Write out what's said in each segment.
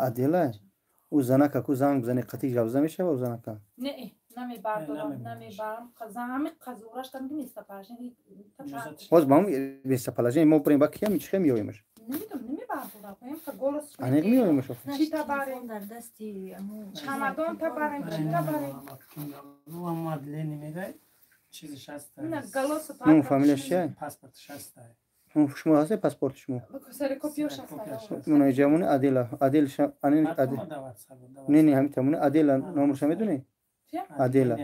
Адила? Ӯ занака ку занг бизани қатъи гавза мешава ӯ занака? Не, намебардорам, намебарам. Ҳами қазураш там местоположение. Ҳоз ба ҳам местоположение мо бурем ба киям чихе меоемаш? Намедонам, намебардорам. Голос аниқ меоемаш охир. Чӣ табарем? Дар дасти чамадон табарем, чӣ табарем? Ну, фамилияш чия? Шумо ҳасте паспорти шумо? Муноҷамони Адила. Адил анин Адил. Не, не, ҳамин тамони Адила номерша медонӣ? Адила.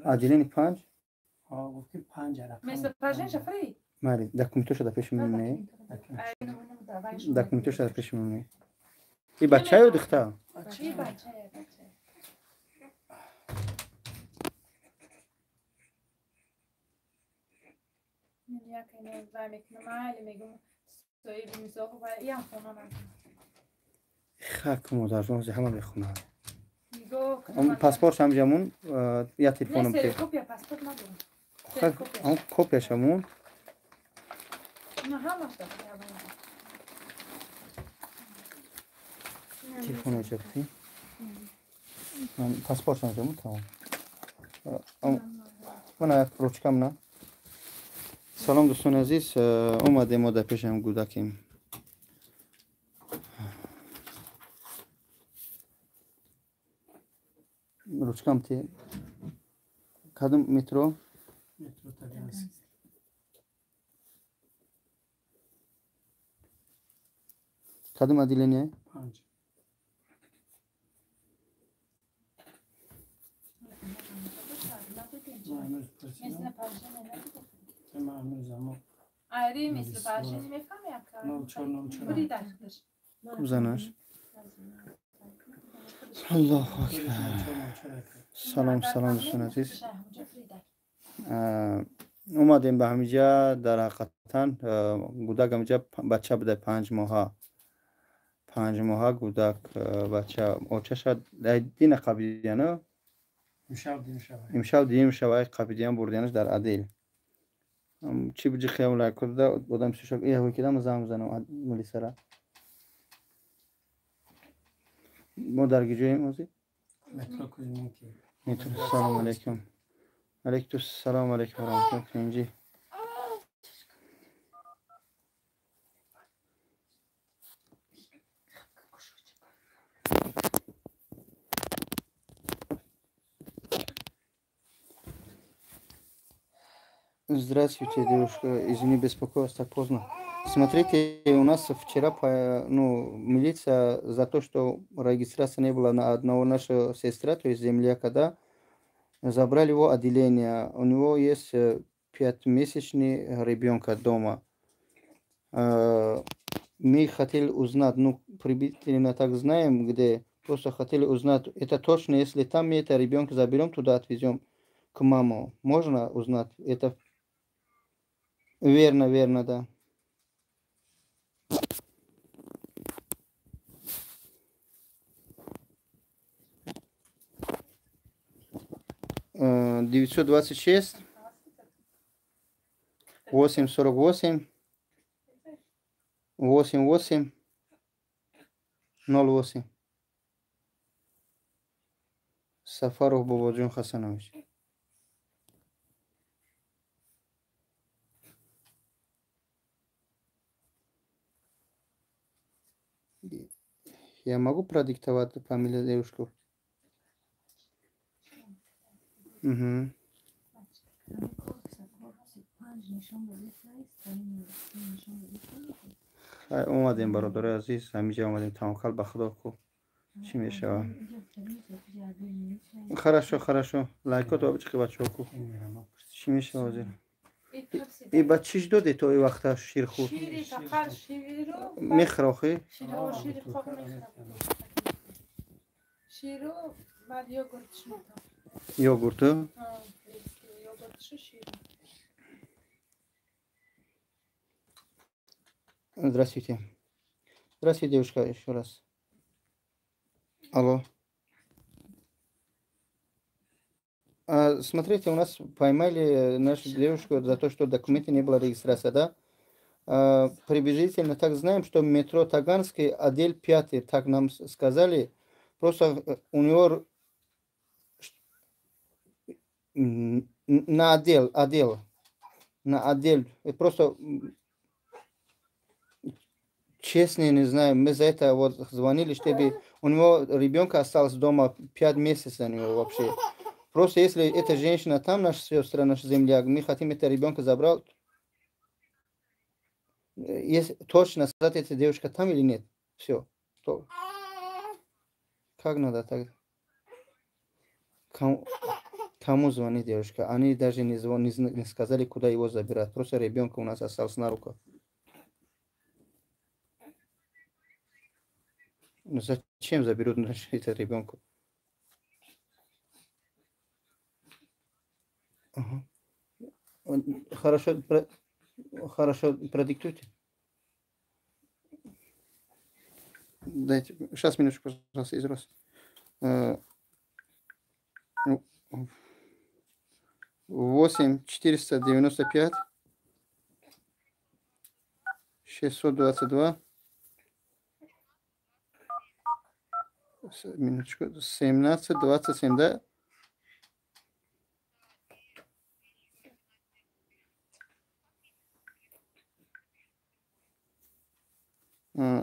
Адилини 5? Майли, документоша дар пеши мемонӣ? Документоша дар пеши мемонӣ. И бача ё духтар? Хак модарҷон, ҳама мехонад. Паспортшам ҷамун я телефоном те. Он копияшамун. Телефон ҷабти. Паспортшам ҷамун тамом. Мана як ручкам на. Салом дӯстони азиз, омадем мо дар пешам гудакем. Ручкам те. Кадом метро? Метро Таганский. Кадом отделение? 5. Занаш. Аллоҳу акбар. Салом, салом дӯстони азиз. Омадем ба ҳамиҷа, дар ҳақиқатан гудак ҳамиҷа бача буда 5 моҳа. 5 моҳа гудак бача очаша дина қабидияна? Имшаб дим шава қабидиян бурдиянаш дар Адил. Чӣ буҷи хиёл лайкуда одам сушак э ҳой кидам занг занам милисара. Мо дар гиҷоем ҳозир? Метро Кузьминки. Метро. Салом алейкум. Алейкум салом алейкум ва раҳматуллоҳ. Инҷи. Здравствуйте, девушка. Извини, беспокою вас так поздно. Смотрите, у нас вчера, ну, милиция за то, что регистрация не была на одного нашего сестра, то есть земляка, да, забрали его отделение. У него есть 5-месячный ребенка дома. Мы хотели узнать, ну, приблизительно так знаем, где, просто хотели узнать, это точно, если там мы это ребенка заберем, туда отвезем к маму. Можно узнать? Это верно, верно, да. 926 848 88 08. Сафаров Бободжон Хасанович. Я могу продиктовать фамилию девушку? Угу. Омадем, бародари азиз, ҳамиҷа омадем, таваккал ба Худо ку чӣ мешавад. Хорошо, хорошо. Лайкот обичқи бачаҳо ку. Чӣ мешавад ҳозир? И ба чиш доде то и вақта ширхӯр? Мехӯра охи? Йогурту? Здравствуйте. Здравствуйте, девушка, еще раз. Алло. Смотрите, у нас поймали нашу девушку за то, что документы не было регистрации, да? Приблизительно так знаем, что метро Таганский, отдел 5, так нам сказали. Просто у него на отдел, на отдел. Просто честно не знаю, мы за это вот звонили, чтобы у него ребенка осталось дома 5 месяцев у него вообще. Просто если эта женщина там, наша сестра, наша земляк, мы хотим это ребенка забрать. Если точно сказать, эта девушка там или нет. Все. То. Как надо так? Кому звонит девушка? Они даже не звонили, не сказали, куда его забирать. Просто ребенка у нас остался на руках. Ну зачем заберут этого ребенка? Ага. Хорошо, хорошо, продиктуйте. Дайте, сейчас минуточку, пожалуйста, из раз. 8 495 622 минуточку, 17 27, да?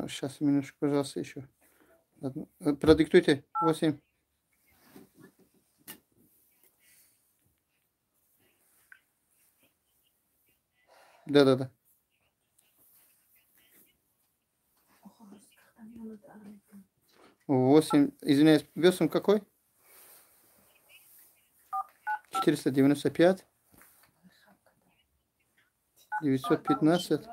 Сейчас, минуточку, пожалуйста, еще. Одну. Продиктуйте. 8. Да-да-да. 8. Извиняюсь, весом какой? 495. 915.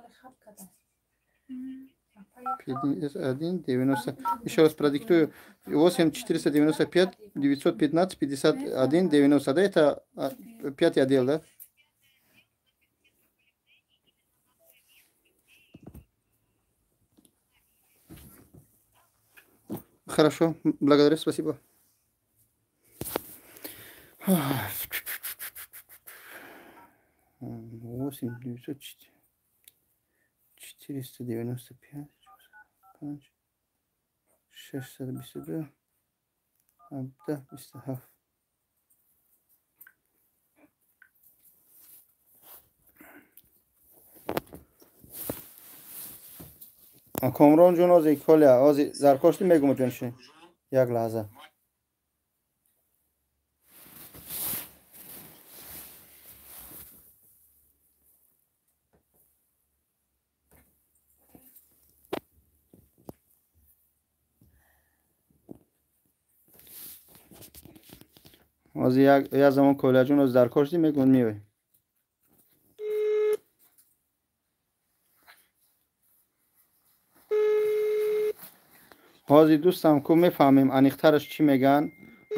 51, 90. Еще раз продиктую. 8 495 915 51 90. Да, это пятый отдел, да? Хорошо, благодарю, спасибо. 8 904 495 622 17 27. Комрон ҷон, ози Коля, ози заркошти мегум ҷонши. Як лаҳза. Ози як замон Коля ҷон ози даркошти мегум меои. Ҳозир дӯстам ку мефаҳмем аниқтараш чӣ меган.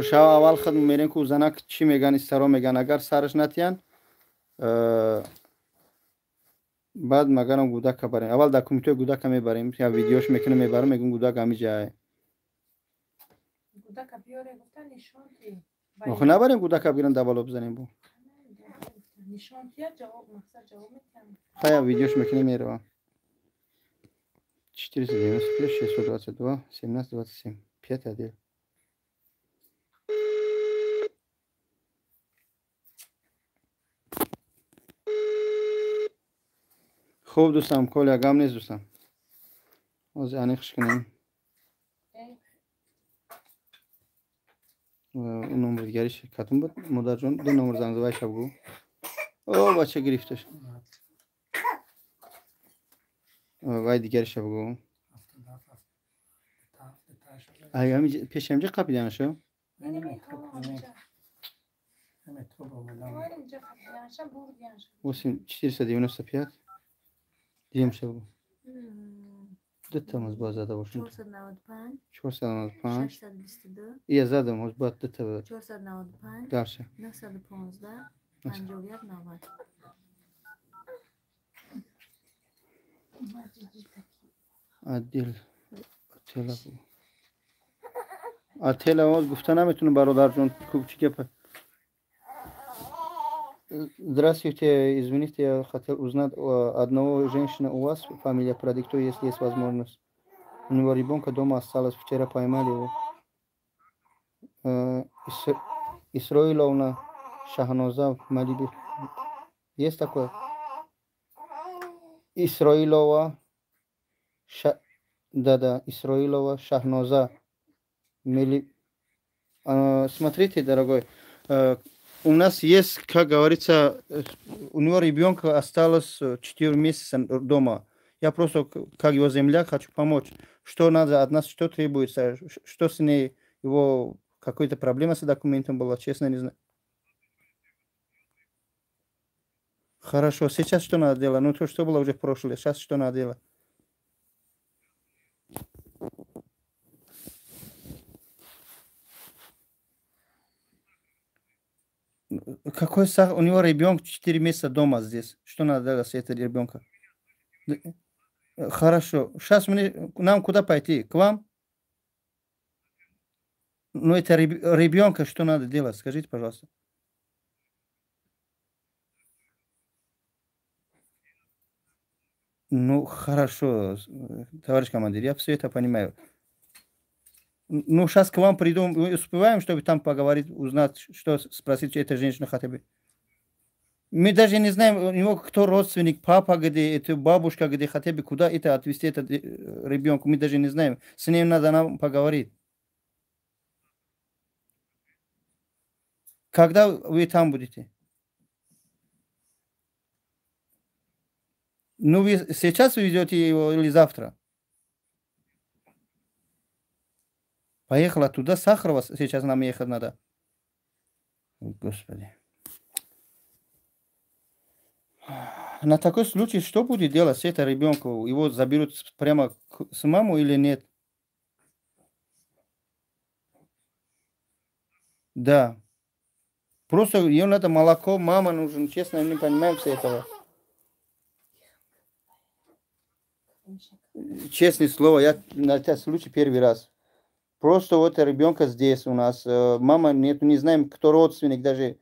Шава аввал худ мерем ку занак чӣ меган, истаро меган. Агар сараш натиян, баъд магарам гудака барем. Аввал документҳои гудака мебарем, я видеош мекунем, мебарем, мегӯм гудак ҳами ҷае. Гудака биёре гуфта нишон ти. Охи набарем гудака бигиран давало бизанем бу. Нишон тия ҷавоб, мақсад ҷавоб метиҳам. Хая видеош мекунем меравам. 495 622 17 27. Пятый отдел. Хуб дӯстам, Коля, гам нест дӯстам. Ҳозир аниқш кунем. Он номер дигариш катум буд. Модарҷон, ду номер занг зад, шаб гӯ. О, бача гирифташ. Вай дигариша бигӯ. Ай ҳами пеши ҳамҷа қапиданаша? 8 495 диюмша бигӯ. Дутамаз бояд зада бошем. 495 495 622 ия задам, ҳоз бояд дута. 495 Дальше. 915 51 90. Отдел отела. Отела оз гуфта наметунам бародарҷон, чӣ гапа? Здравствуйте, извините, я хотел узнать одного женщины у вас, фамилия продиктую, если есть возможность. У него ребенка дома осталось, вчера поймали его. Исроиловна Шахноза Малиби. Есть такое? Исроилова, да-да, Исроилова Шахноза. Смотрите, дорогой, у нас есть, как говорится, у него ребенка осталось 4 месяца дома. Я просто, как его земляк, хочу помочь. Что надо от нас, что требуется, что с ней, его какая-то проблема с документом была, честно, не знаю. Хорошо, сейчас что надо делать? Ну, то, что было уже в прошлое, сейчас что надо делать? Какой сахар? У него ребенок 4 месяца дома здесь. Что надо делать с этим ребенком? Хорошо. Сейчас нам куда пойти? К вам? Ну, это ребенка что надо делать? Скажите, пожалуйста. Ну, хорошо, товарищ командир, я все это понимаю. Ну, сейчас к вам приду, мы успеваем, чтобы там поговорить, узнать, что спросить этой женщины хотя бы. Мы даже не знаем, у него кто родственник, папа где, это бабушка где, хотя бы куда это отвезти этот ребенка, мы даже не знаем. С ним надо нам поговорить. Когда вы там будете? Ну, вы сейчас увезете его или завтра? Поехала туда, Сахарова сейчас нам ехать надо. Господи. На такой случай что будет делать с этим ребенком? Его заберут прямо с мамой или нет? Да. Просто ей надо молоко, мама нужен, честно, мы не понимаем все этого. Честное слово, я на этот случай первый раз. Просто вот ребенка здесь у нас, мама нет, не знаем, кто родственник даже.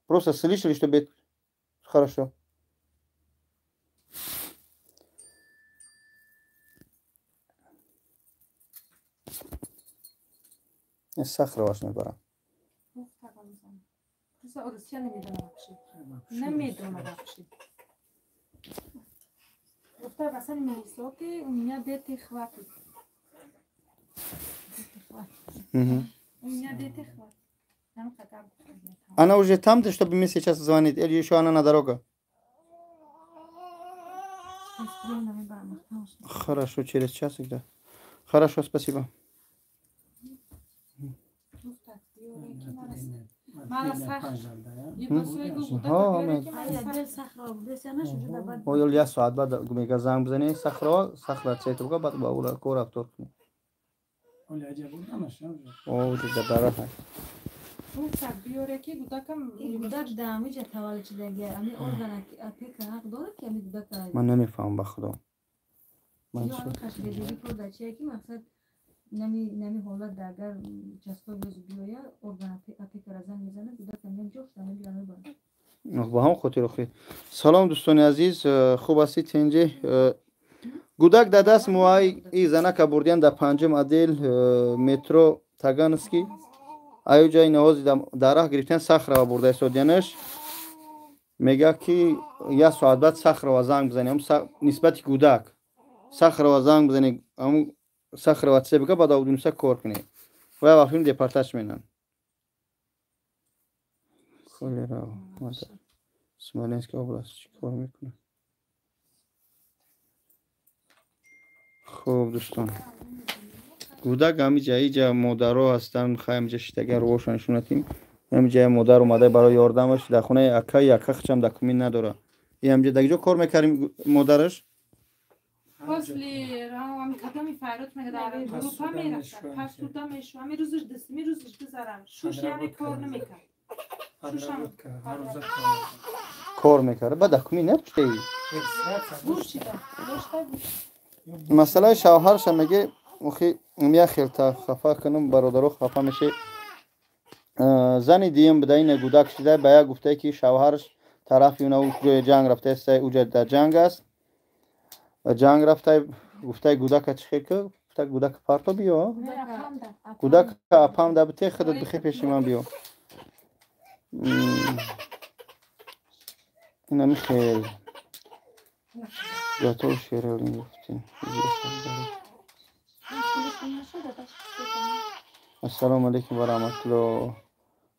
Просто слышали, чтобы... Хорошо. Сахарова не пора. У меня дети хватит. Угу. У меня дети хватит. Она уже там, чтобы мне сейчас звонит, или еще она на дороге? Хорошо, через часик, да. Хорошо, спасибо. Оё як соат баъд мега занг бизанӣ Сахро, Сахра цетруга баъд ба ӯ кор рафтор кунӣ. О, дадараҳа. Ман намефаҳмам ба худо. Нами ҳолат агар участковый биёя орган опекара занг мезанад, гудакам ҷош намебарад. Ба ҳам хотир охир. Салом дӯстони азиз, хуб ҳастед тинҷи? Гудак дар даст муай и занака бурдиян дар панҷум отдел метро Таганский. Аю ҷои навози дар раҳ гирифтан Сахарова бурда истодиянаш. Мега ки як соат баъд Сахарова занг бизанем, нисбати гудак. Сахарова занг бизанем, Сахарова цебга баъд аудимса кор кунед. Ва вақти депортаж менан. Холера, Смоленская область чӣ кор мекунад? Хуб дӯстон. Гудак ҳамиҷа иҷа модаро ҳастанд, хай ҳамиҷа шитагар ровошон нишонатим. Ҳамиҷа модар омада барои ёрдамаш дар хонаи акаи ака хичам документ надора. И ҳамиҷа дар ҷо кор мекардим модараш? После когда ми файрот мегадар группа мерафтам, пасуда мешу, ами рӯзш дис, ми рӯзш дизарам. Шуш яъне кор намекард. Шушам кор мекард. Ба документ надоштаи? Масъалаи шавҳарша меге, охи як хел та хафа кунам, бародаро хафа меше. Зани диюм буда ина гудак шида, ба як гуфтае ки шавҳараш Тарафи уна ҷои ҷанг рафтааст, уҷа дар ҷанг аст. Ҷанг рафта, гуфтаи гудака чӣ хел ки? Гуфта гудака парто биё. Гудака апам да бите, худат бихе пеши ман биё. Инами хел. Готов Шералин гуфтем. Ассалому алайкум ва раҳматуллоҳ.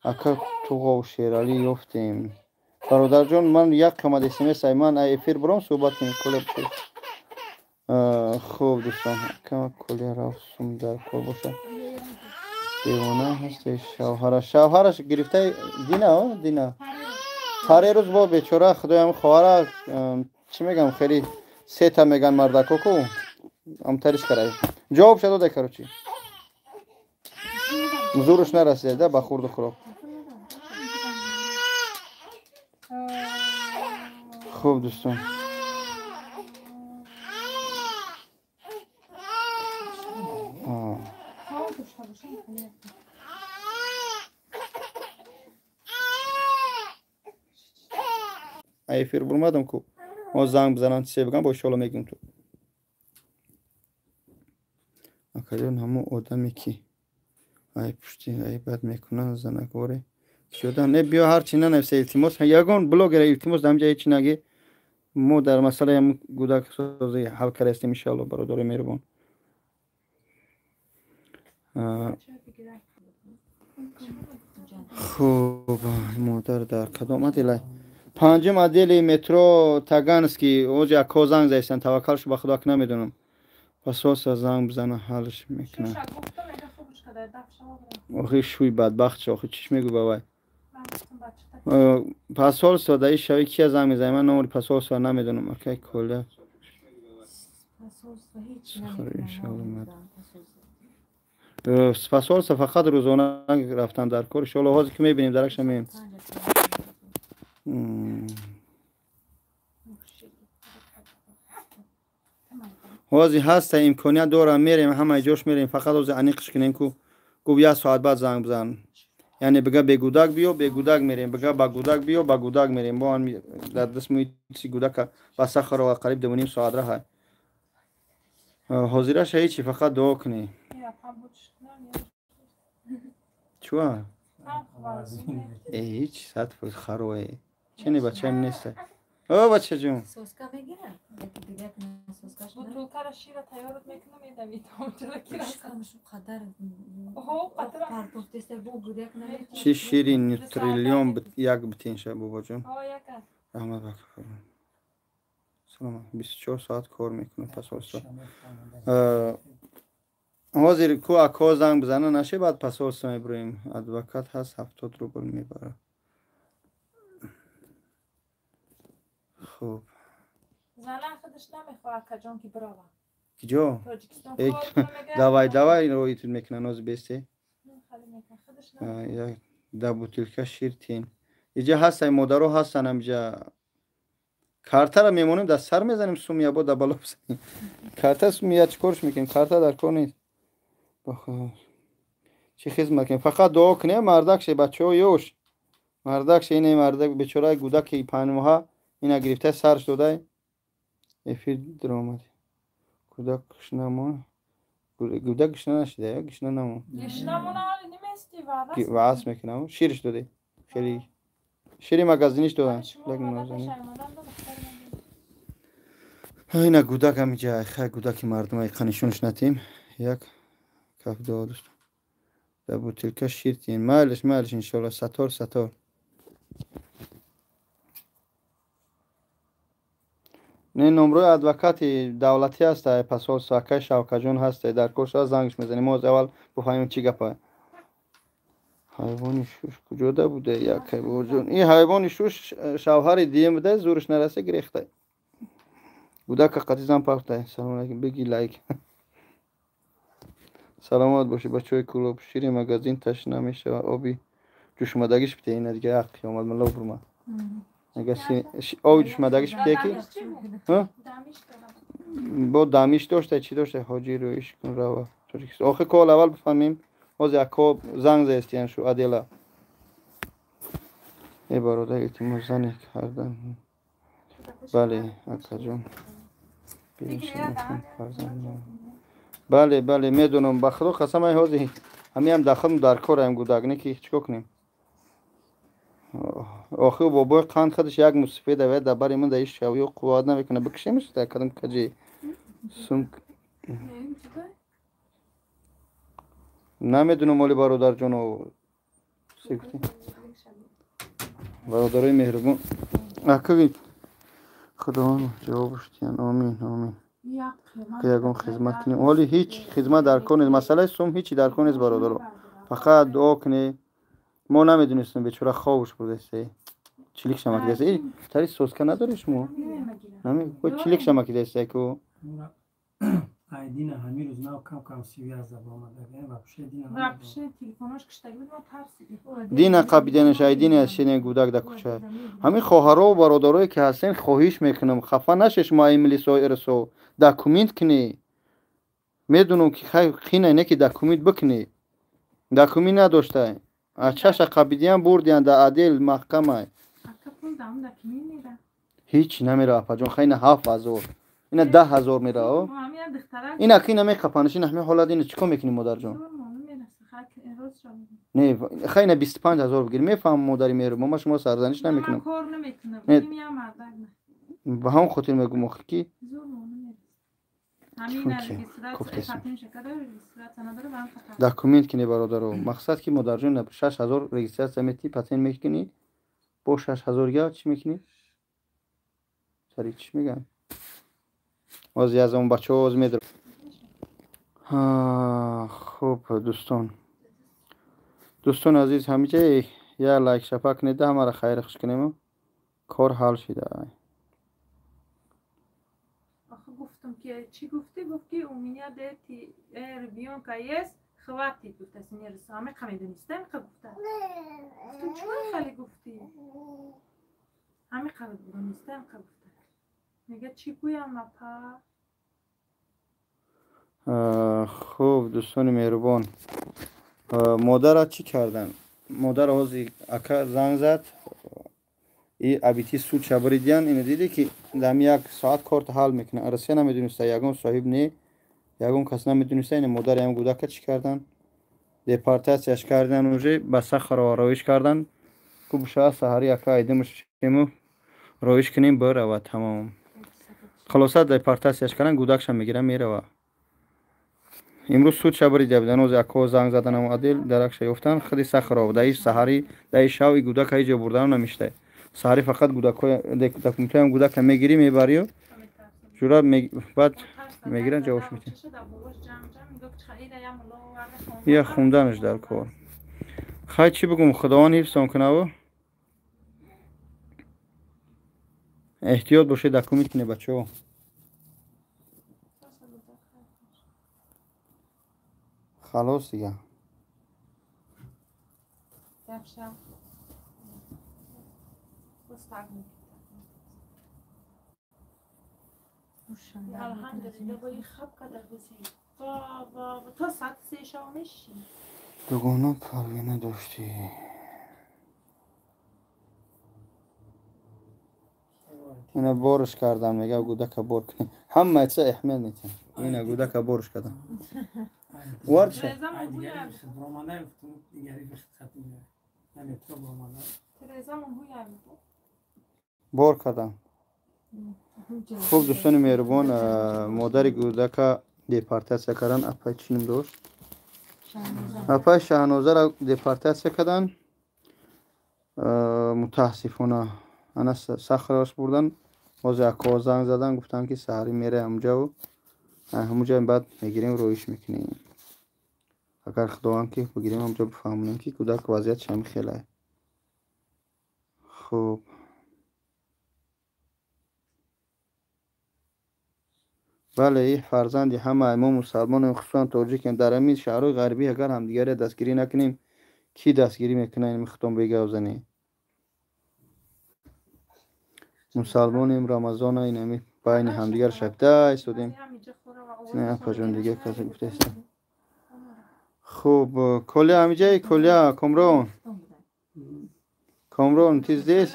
Ака Туғов Шералӣ ёфтем. Бародарҷон, ман як омад смс ай ман ай эфир буром суҳбат кунем кола бишед. Хуб дӯстон, ака коля рафт сум дар кор боша. Девона ҳасте шавҳараш. Шавҳараш гирифтаи Дина, Дина. Ҳар рӯз бо бечора худоям хоҳара чӣ мегам хеле сета меган мардако ку амтариш карай. Ҷавоб шадо дай короче. Зурш нарасида ба хурду хӯрок. Хуб дӯстон. Эфир бурмадам ку. Мо занг бизанам чизе бигам, бо иншоалло мегӯм ту. Акаҷон, ҳамон одаме ки ай пушти ай бад мекунанд занакворе шуда не биё ҳар чи нанависа илтимос. Ягон блогера илтимос дар ҳамҷа ҳеҷ наги. Мо дар масъалаи ҳамн гудаксозӣ ҳал кардаистем иншоалло бародари меҳрубон. Хуб, модар дар кадом отдела? Панҷум отдели метро Таганский. Оҷа ако занг заистан, таваккал шу ба худо ак намедонам. Пасоса занг бизана ҳалш мекунам. Охи шуй бадбахт шо, охи чиш мегӯ ба вай? Посольство дар ин шави кия занг мезанад? Ман номери посольство намедонам. Акай коля. Посольство фақат рӯзона рафтан дар кор. Иншоалло ҳозир ки мебинем даракша меем. Ҳозир ҳаста имконият дорам, мерем ҳамаи ҷош мерем, фақат ҳозир аниқш кунем ку гуфт як соат баъд занг бизан. Яъне бига бегудак биё, бегудак мерем, бига ба гудак биё, ба гудак мерем. Бо дар даст муи гудака ба Сахарова қариб 2.5 соат раҳа. Ҳозираша ҳечи, фақат дуо кунӣ. Чуа? Э, ҳеч 100% харове. Чени бачаем неста. О, бачаҷон. Соска мегирад? Бутулкара шира тайёрот мекунам, медавид. Чи шири нутриллион як битинша бобоҷон? Раҳмат ба салом. 24 соат кор мекунам посольство. Ҳозир ку ако занг бизана наше, баъд посольство мебуроем. Адвокат ҳаст 70 рубл мебарад. Хуб. Зана худаш намехоҳад акаҷон ки бирава. Киҷо? Давай, давай роитун мекунад нози бесте. Да бутилка шир тин. Иҷа ҳастай модаро ҳастан ҳамиҷа. Картара мемонем, дар сар мезанем сумия бо да бало бизанем. Карта сумия чӣ корш мекунем? Карта дар кор нест. Чӣ хизмат кунем? Фақат дуо кунем мардак ше бачаҳо ёш. Мардак ше ине мардак бечораи гудаки панҷмоҳа ина гирифта сарш додай. Эфир даромад. Гудак гушна гудак гушна нашида, я гушна намон. Гушна мона ҳали немести ваъдас. Ваъдас мекунам. Ширш додай. Хеле шири магазиниш додан. Ина гудак ҳамиҷа, хай гудаки мардум ай қанишонш натим. Як каф дуо дӯст. Дар бутилка шир тин. Майлиш, майлиш иншоалло сатор, сатор. Не номрои адвокати давлатӣ ҳаста, посольство акай Шавкаҷон ҳаста, дар кор шуда зангш мезанем. Мо аввал бифаҳмем чӣ гапа. Ҳайвони шуш куҷода буда? Як ҳайвонҷон. Ин ҳайвони шуш шавҳари дием буда, зурш нарасе гирехта. Гудака қати зан пахта. Салом алейкум, беги лайк. Саломат бошӣ бачаҳои клуб. Шири магазин ташна мешавад, оби ҷӯшомадагиш бите. Ина дига як қиёмат мала бурма. Агар оби ҷӯшомадагиш бите ки? Бо дамиш дошта, чӣ дошта? Ҳоҷӣ рӯиш кун рава. Тоҷикистон. Охи кол аввал бифаҳмем. Ҳозир ако занг заестиян шу адела. Э бародар, илтимос, зане кардан. Бале, акаҷон. Бале, бале, медонам, ба худо қасам, ай ҳозир ҳамиам дахлм дар кораем, гудак, не ки чикор кунем? Охир бобои қанд худаш як мусифе давай дар бари ман дар иш шавиё қувват намекунад, бикшемаш дар кадом каҷи сум намедунам. Оли бародарҷоно, бародарои меҳрубон, акави худованд ҷавобаш диҳанд. Омин, омин. Ки ягон хизмат кунем. Оли ҳеҷ хизмат дар кор нест, масъалаи сум ҳечи дар кор нест, бародаро, фақат дуо кунед. Мо намедонистем, бечора хобуш бурдаст. Чилик шамакидаст. Тари соска надоред шумо? Чилик шамакидаст ку. Айдина ҳамин рӯз нав кам кам связь омада, вообще дина вообще телефонош киштаги буд, мо тарсидем. Дина қабиданаш, айдина шине гудак дар кӯча. Ҳамин хоҳаро бародарое ки ҳастен, хоҳиш мекунам, хафа наше шумо, ай милисо ирсо документ кунӣ. Медунам ки қина не ки документ бикунӣ. Документ надоштай. Чаша қабидиян бурдиян дар адел маҳкамай. Ҳеҷ намера, апаҷон, хайна 7000. Ина 10,000 мера. Ина ки намеқапанаш, ина ҳамин ҳолат, ина чӣ кор мекунӣ, модарҷон? Не, хайна 25,000 бигир. Мефаҳмам, модари меҳрубон, ман шумо сарзаниш намекунам. Ба ҳамон хотир мегӯм, охи ки документ кунӣ, бародаро. Мақсад ки модарҷон 6000 регистрация метӣ, патент мекунӣ, бо 6000 га чӣ мекунӣ? Сари чӣ мегӯям? Оз аз он бачаҳо оз медр. Хуб, дӯстон, дӯстони азиз, ҳамиҷа як лайк шапа кунед, ҳамаро хайр хуш кунем, кор ҳал шида. Гуфтам ки чӣ гуфтӣ? Гуфт ки у меня дети, ребёнка есть, хватит, гуфта синерса. Ҳамиқа медониста, ҳамиқа гуфта. Гуфтам, чӣ хеле гуфтӣ? Ҳамиқа медониста, ҳамиқа гуфта. Мега чӣ гӯям, апа? Хуб, дӯстони меҳрубон, модарра чӣ кардан? Модарра ҳозир ака занг зад, и абити суд шабридиян. Ина дидӣ ки дам як соат корта ҳал мекунад. Россия намедониста, ягон соҳиб не, ягон кас намедониста. Ина модари ҳам гудака чӣ кардан? Депортатсияш кардан, уже ба Сахарова роиш кардан. Хуб, шояд саҳари ака айдимашему роиш кунем, бирава, тамом. Хулоса, депортатсияш кардан, гудакша мегирам, мерава. Имрӯз суд шабрида будан, ози акҳо занг заданам, адел даракша ёфтан, худи Сахаров даи саҳари даи шав и гудака ҳеҷ ҷо бурданам намештай. Саҳари фақат гудакҳои документҳоям гудака мегирӣ, мебарию ҷура, баъд мегиранд, ҷавобш метиҳанд. Я хунданаш дар кор. Хай, чӣ бигӯм, худованд ҳифзтон кунаву эҳтиёт бошед, документ кунед, бачаҳо. Халос дига. Дугона парвина доштӣ. Ина борш кардам, мега гудака бор кунем. Ҳама чиза эҳмият метиҳам. Ина гудака борш кардам. Варча. Бор кардам. Хуб, дӯстони меҳрубон, модари гудака депортатсия кардан. Апай чӣ ном дошт? Апай Шаҳнозаро депортатсия кардан. Мутаассифона ана Сахароваш бурдан. Ҳозир акҳо занг задан, гуфтанд ки саҳарӣ мераи ҳамуҷаву ҳамуҷа баъд мегирем, роиш мекунем. Агар худованд ки бигирем, ҳамуҷа бифаҳмонем ки кӯдак вазъияташ ҳамин хелае. Хуб, бале, и фарзанди ҳама мо мусалмонем, хусусан тоҷикем. Дар ҳамин шаҳрҳои ғарбӣ агар ҳамдигарро дастгирӣ накунем, кӣ дастгирӣ мекунад? Ин худтон бегавзанӣ. Мусалмонем, рамазона инами байни ҳамдигар шабда истодем. Не, апаҷон, дига касе гуфтаиста. Хуб, Коля ҳамиҷаи, Коля, Комрон. Комрон, ты здесь?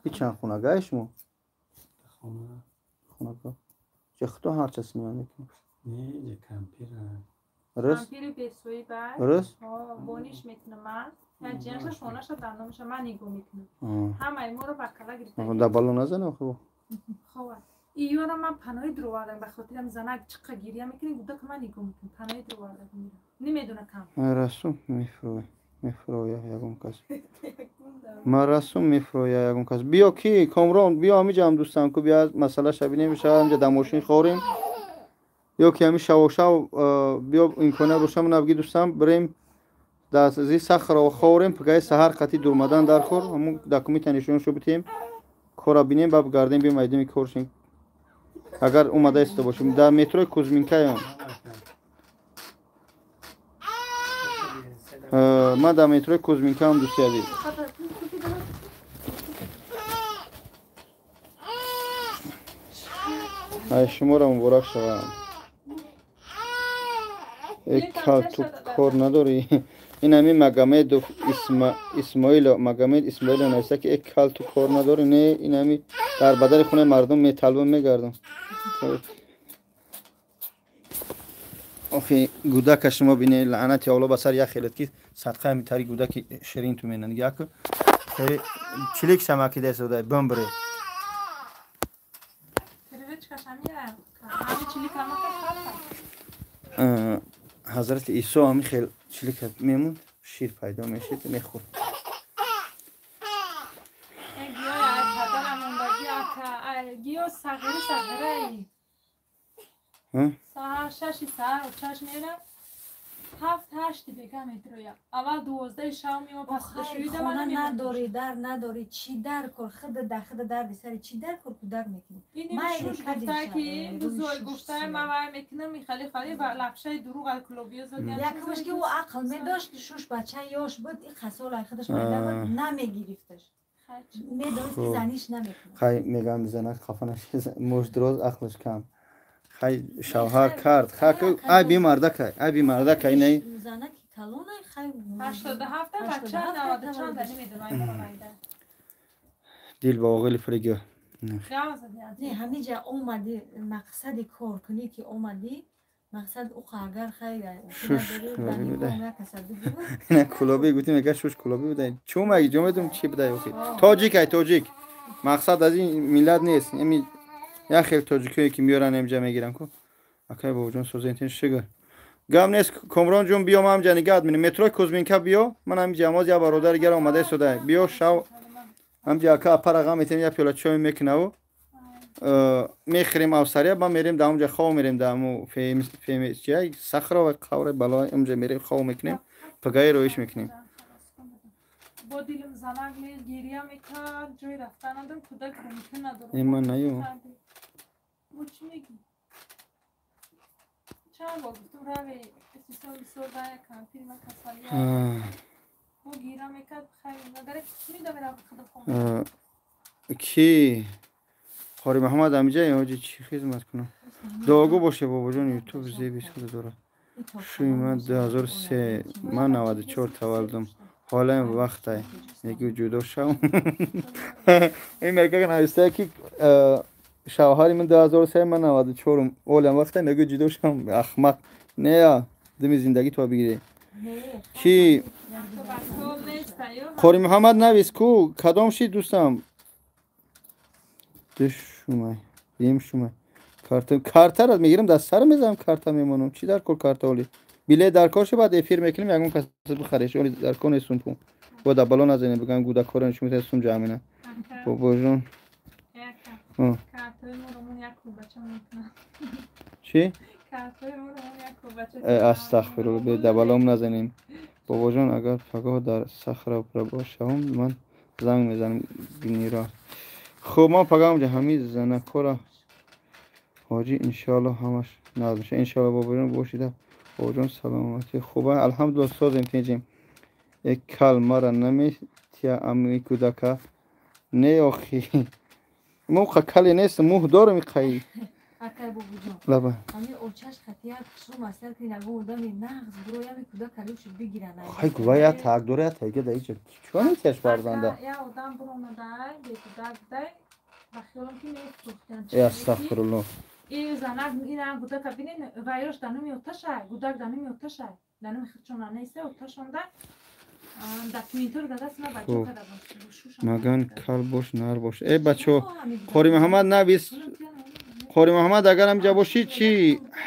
И чанд хонагай шумо? Хона. Хонага. Ча хто ҳарча сима мекунад? Не, кампира. Рус? Кампири бесои бай. Рус? Вониш мекунам ман. Я ҷиянша шонаша дар номаша ман нигоҳ мекунам. Ҳамаи моро ба кала гирифта. Да бало назана охи. Хова. Иёра ман паноҳи дуровардам ба хотирам занак чиқа гиря мекунӣ, гуфта ман нигоҳ мекунам. Паноҳи дуровардам мира. Намедона кам. Расум мефрой. Мефроя ягон кас. Ман расум мефроя ягон кас. Биё ки Комрон, биё ҳамиҷа ҳам дӯстам ку биё масъалаша бинем, шава ҳамиҷа дар мошин хорем. Ё ки ҳами шавошав биё имконият бошам навги дӯстам бирем дар зи Сахарово хорем, пагаи саҳар қати дурмадан дар хор, ҳамун документа нишоншо битем, кора бинем, баъд гардем биём айдими коршем. Агар омада истода бошем дар метрои Кузьминкаям. Ман дар метрои Кузьминкаам дӯсти азиз. Ай шуморо муборак шавам. Э кал ту кор надорӣ. Ин ҳамин Магомедов Исмоило, Магомед Исмоило нависта ки э кал ту кор надорӣ. Не, ин ҳами дар бадали хонаи мардум металбам мегардам. Охи гудака шумо бине, лаънати Алло ба сар як хелет ки садқаи митари гудаки ширин ту менан. Як чилик шамакида истода бамбре. Ҳазрати Исо ҳами хел чилика мемонд, шир пайдо мешид, мехӯрд. Гиё сағири сағираи. Саҳар шаши саҳар очаш мера, 7-8 бега метроя. Аввал 12 шав меома пасдашӯида ман надорӣ, дар надорӣ, чӣ дар кор, худа да худа дарди сари чӣ дар кор кӯдак мекунӣ. Ин шуш гуфта ки бузург гуфта ман вай мекунам, хали хали ва лапшаи дурӯғ ал клубиё задиям. Якумаш ки ӯ ақл медошт, шуш бача ёш буд, и қасол ай худаш пайда буд, намегирифташ. Медонист ки заниш намекунад. Хай мегам занак хафа нашед, муш дроз ақлаш кам. Хай шавҳар кард. Хай ай бимардакай, ай бимардакай не. Занаки калонай хай 87 бача 90 чанд намедонам, ай майда. Дил ба оғили фрига. Не, ҳамиҷа омади мақсади кор кунӣ ки омадӣ, мақсад уқа агар хай шуш кулобӣ буда. Ина кулобӣ гуфтим, мега шуш кулобӣ буда. Чӯ маги ҷо медум чӣ буда охи. Тоҷик ай тоҷик. Мақсад аз ин миллат нест. Ами як хел тоҷикое ки меоранд инҷа мегиранд ку. Акай бобоҷон созентин шугр. Гап нест Комрон ҷон, биё ман ҳамҷа нигоҳат менам. Метрои Кузьминка биё, ман ҳамҷа амоз як бародари гар омада истода. Биё шав ҳамҷа ака апара ғам метем, як пиёла чой мекунаву мехӯрем авсария, ба мерем дар ҳамҷа хов мерем дар ҳаму фемчия Сахарова қавре бало ҳамҷа мерем хов мекунем, пагаи роиш мекунем. Бо дилим занак гиря мекард, ҷой рафтан надорам, кӯдак мумкин надорам. Э ман наё. Бо чӣ мегӣ? Чанд бор гуфтум раве истисол бисёр дая кампир ма касалия. Бо гира мекард, хайр нагаре медамерам худам хона. Ки Қори Муҳаммад ҳамиҷа ҳоҷи чӣ хизмат кунам? Дуогӯ боше бобоҷон, ютуб зеби худ дорад. Шӯи ман 2003, ман 94 таваллудам. Ҳолаем вақтай. Мегӯ ҷудо шав. Ин мега нависта ки шавҳари ман 2003, ман 94-ум. Олам вақтай мегӯ ҷудо шав. Ахмақ. Не, дими зиндагӣ то бигирӣ. Ки Қори Муҳаммад навис ку кадом ши дӯстам? Душумай, ем шумай. Карта картара мегирам, дар сар мезанам, карта мемонам. Чӣ дар кор карта оли? Билет дар кор ши, баъд эфир мекунем, ягон кас бихареш. Оли дар кор нестум пул. Бо дар бало назанем, бигам гудакора нишон метавад сум ҷамъ мена. Бобоҷон. Чӣ? Астағфирулло, дар балом назанем. Бобоҷон, агар пагоҳ дар Сахаров бошавам, ман занг мезанам генерал. Хуб, ман пагоҳ ҳамҷа ҳамин занакора ҳоҷӣ иншоалло ҳамаш назм мешавад. Иншоалло бобоҷон бошида. Бобоҷон саломатӣ хуба. Алҳамдулилло созем тинҷем. Э кал мара наметия ами кӯдака. Не охи. Мо кале нест, мӯҳ дорам иқаи. Акай бобуҷон. Лаба. Ҳами очаш хатия хушру масъала ки нагу одами нағз буроями кӯдак калюши бигиранд. Хай гува я так дора я тайга да иҷа. Чӣ метияш фарзанда? Я одам буромадай, бекӯдак дай. Ба хиёлам ки мефурӯхтан. Э астағфируллоҳ. И занак ина гудака бинен вайрош дануми оташай, гудак дануми оташай. Дануми хичона неста оташонда. Документор дадаст ма бачо када бош. Маган кал бош нар бош. Э бачо, Қори Муҳаммад навис. Қори Муҳаммад агар ҳамҷа бошӣ чӣ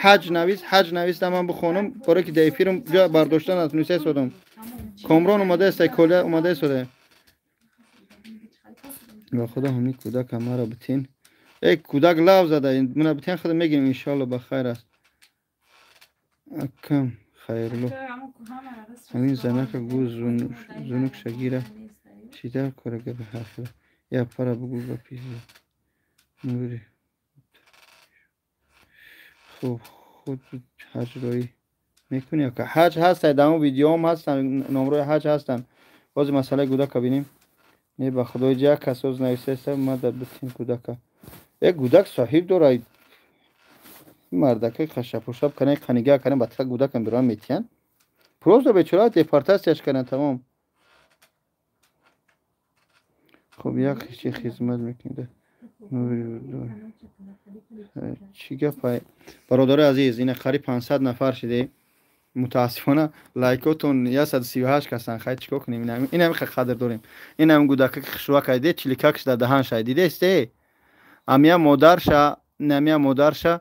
ҳаҷ навис, ҳаҷ навис да ман бихонам, барое ки дар эфирам ҷо бардоштан натунистаи содам. Комрон омадааст, Коля омадааст сода. Ба худо ҳамин кӯдака маро битин. Э кӯдак лав зада, мана битин худо мегирем иншоалло ба хайр аст. Акам хайрлу. Ҳамин занака гӯ зунук шагира. Чӣ дар кора гапи ҳархела. Я пара бугӯ гапи нури. Хуб, худ ҳаҷ роӣ мекунӣ ака? Ҳаҷ ҳаст, дар он видеоам ҳастанд, номрои ҳаҷ ҳастанд. Бози масъалаи гудака бинем. Не ба худои ҷа кас оз нависаеста ма дар битин гудака. Э гудак соҳиб дора. Мардака қашапушап канай қанига канай ба така гудакам бирон метиян. Просто бечора депортатсияш кардан тамом. Хуб, як чи хизмат мекунед. Чӣ гапай? Бародари азиз, ина қариб 500 нафар шиде. Мутаассифона лайкотон 138 касан. Хай чикор кунем? Ин ҳами қадр дорем. Ин ҳам гудака ки хушрӯа кайде, чиликак шуда даҳан шай. Дидесте? Амия модарша, намия модарша,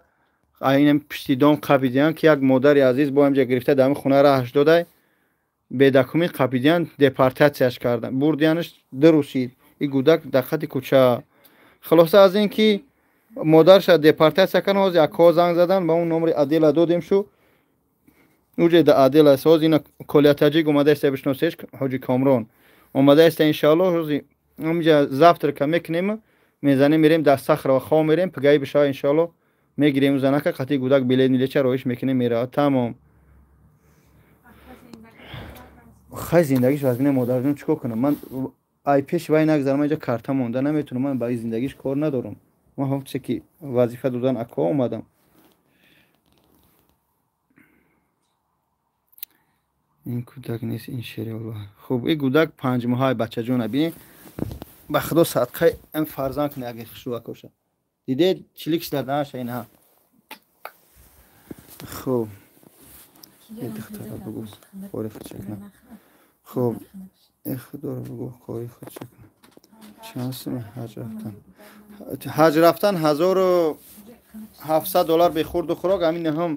инам пишти дом қапидиян ки як модари азиз бо ҳамҷа гирифта дар ҳамин хона раҳаш додай. Бедакумӣ қапидиян, депортатсияш кардан. Бурдиянаш дурусид. Ин гудак дар хати кӯча. Хулоса аз ин ки модарша депортатсия кардан, ҳозир акҳо занг задан, ба он номри Адела додем шу. Уҷе да Адела аст. Ҳозир ина Колия Таҷик омадааст, бишносеш, ҳоҷи Комрон. Омадааст, иншоаллоҳ, ҳозир ҳаминҷа завтрака мекунем, мезанем, мерем дар Сахрова хоб мерем, пагаи бишава иншоаллоҳ мегирем занака, қатъи гудак билет милеча роиш мекунем, меравад. Тамом. Хай зиндагиш вазмина модарҷон чикор кунам? Ман ай пеш вай нагзарам, ман инҷа карта монда наметунам, ман ба ин зиндагиш кор надорам. Ман ҳам чизе ки вазифа додан акҳо омадам. Ин кӯдак нест, ин шери Аллоҳ. Хуб, ин гудак 5 моҳаи бачаҷона бинед. Ба худо садқаи ин фарзанд кунед агар хушрӯа коша. Дидед чилик шуда даҳаша инҳа. Хуб. Э духтара бугӯ кори худша кунад. Хуб, э худоро бугӯ кори худша кунад. Чанд суми ҳаҷ рафтан? Ҳаҷ рафтан 1700 доллар бехурду хӯрок. Ҳамин нӯҳум,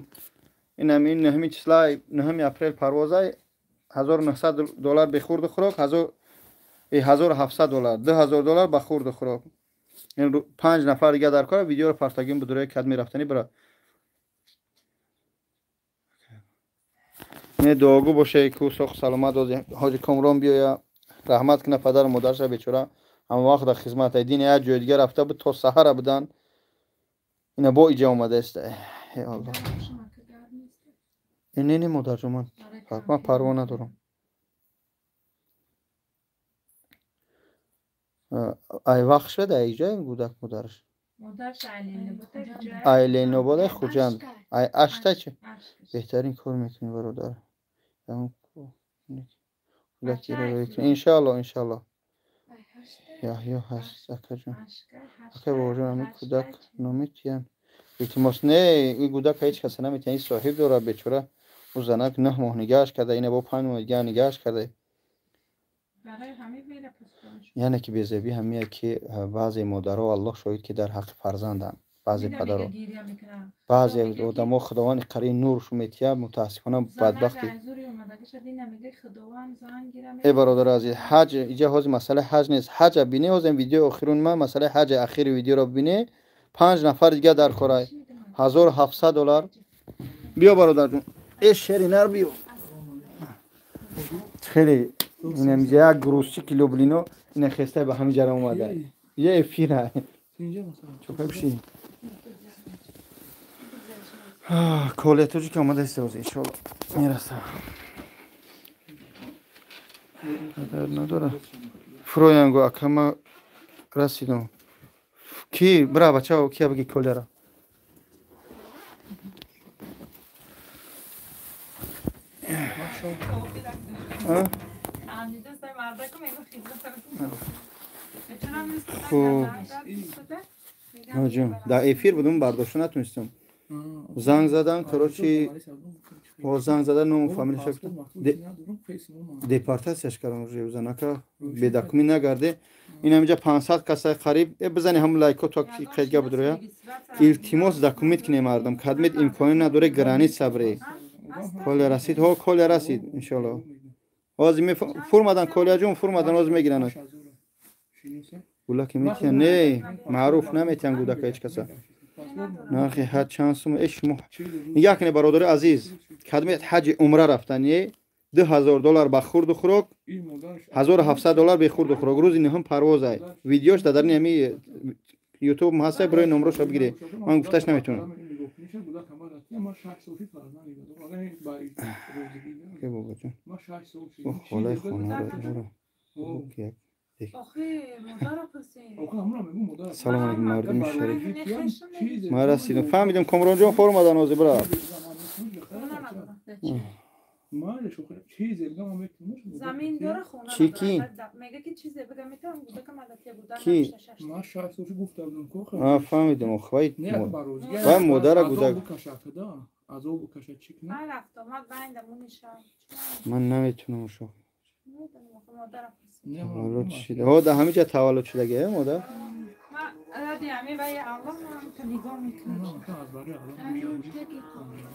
ин ҳамин нӯҳуми числаи нӯҳуми апрел парвозай 1900 доллар бехурду хӯрок, 1700 доллар, 2000 доллар ба хурду хӯрок. Ин 5 нафар дига дар кора видеоро партагин будурои кад мерафтани бира. Не дуогӯ боше ку соқ саломат ози ҳоҷи Комрон биёя, раҳмат куна падару модарша бечора ҳама вақт дар хизмат ай дин як ҷои дига рафта буд то саҳара будан. Ина бо иҷа омадааст. Э Аллоҳ. Не не модарҷон, ман парво надорам. Ай вақт шуда ай ҷои гудак модараш. Ай Ленинободай Хуҷанд. Ай ашта чи? Беҳтарин кор мекунӣ бародар. Иншоаллоҳ, иншоаллоҳ. Яҳё ҳаст акаҷон. Акай бобоҷон, ҳамин кӯдак номитиян. Илтимос, не, ин гудак ҳеҷ каса наметиҳад. Ин соҳиб дорад бечора. Ӯ занак 9 моҳ нигаҳаш карда, ина бо 5 моҳ дига нигаҳаш карда. Яъне ки безебӣ ҳамия ки баъзе модаро Аллоҳ шоҳид ки дар ҳаққи фарзанданд, баъзе падаро, баъзе одамо Худованд қари нуршу метиҳад, мутаассифона бадбахти. Э бародари азиз, ҳаҷ иҷа ҳозир масъалаи ҳаҷ нест. Ҳаҷа бинӣ, ҳозир видеои охирун ман масъалаи ҳаҷа ахири видеоро бинӣ, 5 нафар дига дар корай 1700 доллар. Биё бародарҷон, э шери нар биё. Хеле инам як грузчики Люблино ина хеста ба ҳамин ҷара омада. Я эфира. Чопай биши. Коле тоҷик омадааст ҳозир иншоаллоҳ мерасам. Дард надора. Фуроянго акама расидам. Ки бира бачао, кия баги колера. Хуб. Ҳоҷум, дар эфир будум, бардошта натунистам. Занг задан, короче, о занг задан, ному фамилияша депортатсияш кардам уже занака бедокумент нагарде. Ин ҳаминҷа 500 касай қариб. Э бизани ҳамун лайко то қайдга будроя. Илтимос документ кине мардум. Кадмет имкони надоре граница бре. Коля расид. Ҳо Коля расид иншаллоҳ. Ҳозир фурмадан Коляҷон фурмадан ҳозир мегиранаш. Гулаки метиҳан не, маъруф наметиҳан гудака ҳеҷ каса. Нархи ҳаҷ чанд сум? Э шумо нигаҳ кунед бародари азиз, кадмет ҳаҷи умра рафтан $2000 ба хурду хӯрок, $1700 бе хурду хӯрок. Рӯзи нӯҳум парвозай. Видеош дар дарни ҳами ютуб ҳастай, барои номроша бигире. Ман гуфташ наметавонам. Бобоҷон, холаи хонаро салом алейкум мардуми шариф. Ман расидам, фаҳмидам Комронҷон формадан ҳозир бира. Чӣ ки? Ки? Фаҳмидам, вай модара гудак. Ман наметунам шо. Таваллуд шуда. Ҳо дар ҳамин ҷа таваллуд шудаги модар?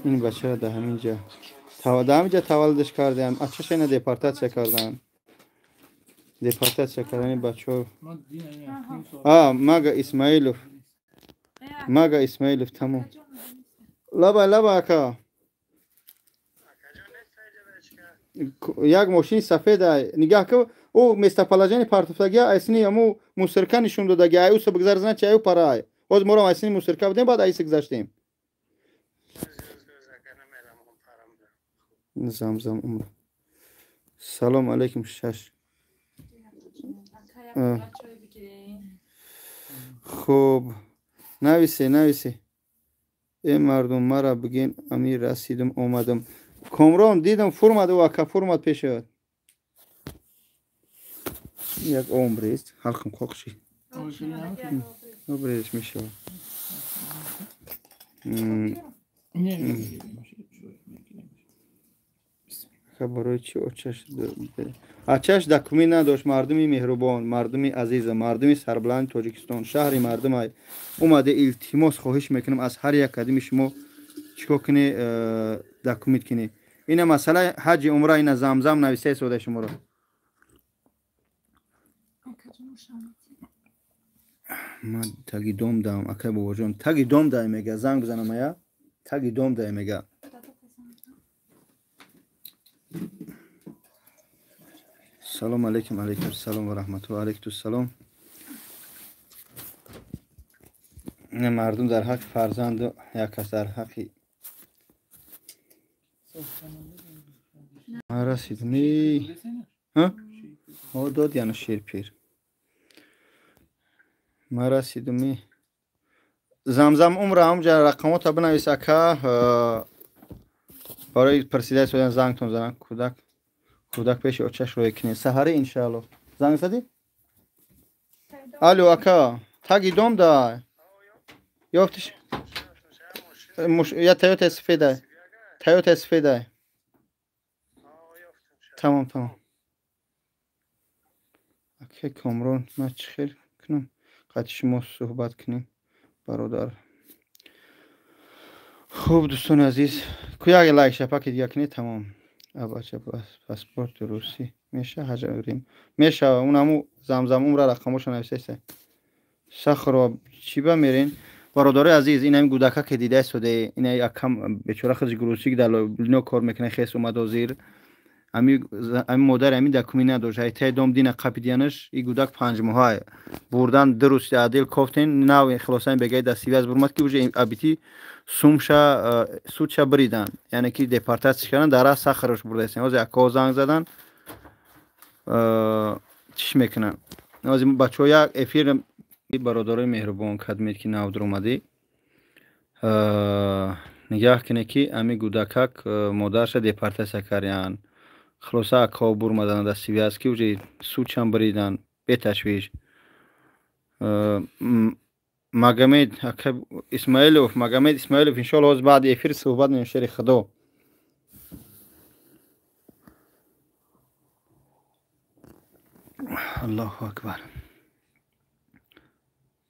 Ин бачаро дар ҳамин ҷа таваллудаш кардам. Ачаша ина депортатсия кардам. Депортатсия кардани бачаҳо. А, Мага Исмаилов. Мага Исмаилов тамом. Лаба лаба ака. Як мошини сафед нигаҳ кун, ӯ местоположение партофтаги айсини ҳаму мусорка нишон додаги, ай уса бигзар значи ай пара ай. Ҳозир моро айсини мусорка будем, баъд айса гузаштем. Замзам умр. Салом алейкум шаш. Хуб, нависе, нависе. Э мардум мара бигин ами расидум омадам. Комрон дидам фурмад ӯ ака фурмад пешад. Як омбрест, ҳалқам қоқши. Обрезш мешавад. Барои чӣ очаш документ надошт? Мардуми меҳрубон, мардуми азиза, мардуми сарбаланди Тоҷикистон, шаҳри мардумай омаде илтимос хоҳиш мекунам аз ҳар як кадими шумо чикор кунӣ, документ кунӣ. Ина масъалаи ҳаҷи умра, ина замзам нависаи содаи шуморо. Ман таги дом даам, акай бобоҷон, таги дом даам мега, занг бизанам ая, таги дом даам мега. Салом алейкум, алейкум салом ва раҳматуллоҳ, алейкум салом. Мардум дар ҳаққи фарзанду як кас дар ҳаққи ман расидам. Ҳо дод яна шерпир. Ман расидам. Замзам умра ҳамҷа рақамота бинавис ака, барои пурсидаи содан зангтон занам. Кӯдак кӯдак пеши очаш рӯй кунед саҳари иншааллоҳ. Занг задӣ? Алло ака, таги дом да ёфтиш? Я Тойота сафедай, Тойота сафедай. Тамом тамом. Ака Комрон, ман чӣ хел кунам? Қати шумо суҳбат кунем бародар. Хуб дӯстони азиз, ку як лайк шапаки дига кунед тамом. Абача паспорти русӣ меша ҳаҷ рим мешава. Он ҳаму замзам умра рақамоша нависаиста. Сахарова чӣ ба мерен? Бародарои азиз, ин ҳами гудака ки дидаи содаи, ин акам бечора худаш грузчик дар лино кор мекунад, хес омад ҳозир. Ами модари ами документ надошт. Ай тай дом дина қапидиянаш, и гудак 5 моҳа бурдан 2 рӯз адил кофтен, нав хилосани бегаи дар связь бурмад ки уже абити сумша судша бридан, яъне ки депортатсия кардан, дар раст Сахаровш бурдаистен. Ҳозир акаҳо занг задан, чиш мекунанд. Ҳозир бачаҳо як эфир. Бародарои меҳрубон, кадмед ки нав дуромадӣ, нигаҳ кунед ки ами гудакак модарша депортатсия кардянд. Хулоса акао бурмадан дар связь ки уже судшам бридан беташвиш. Магомед Исмаилов, Магомед Исмаилов, иншоалло ҳозир баъди эфир суҳбат мекунем, шери худо. Аллоҳу акбар.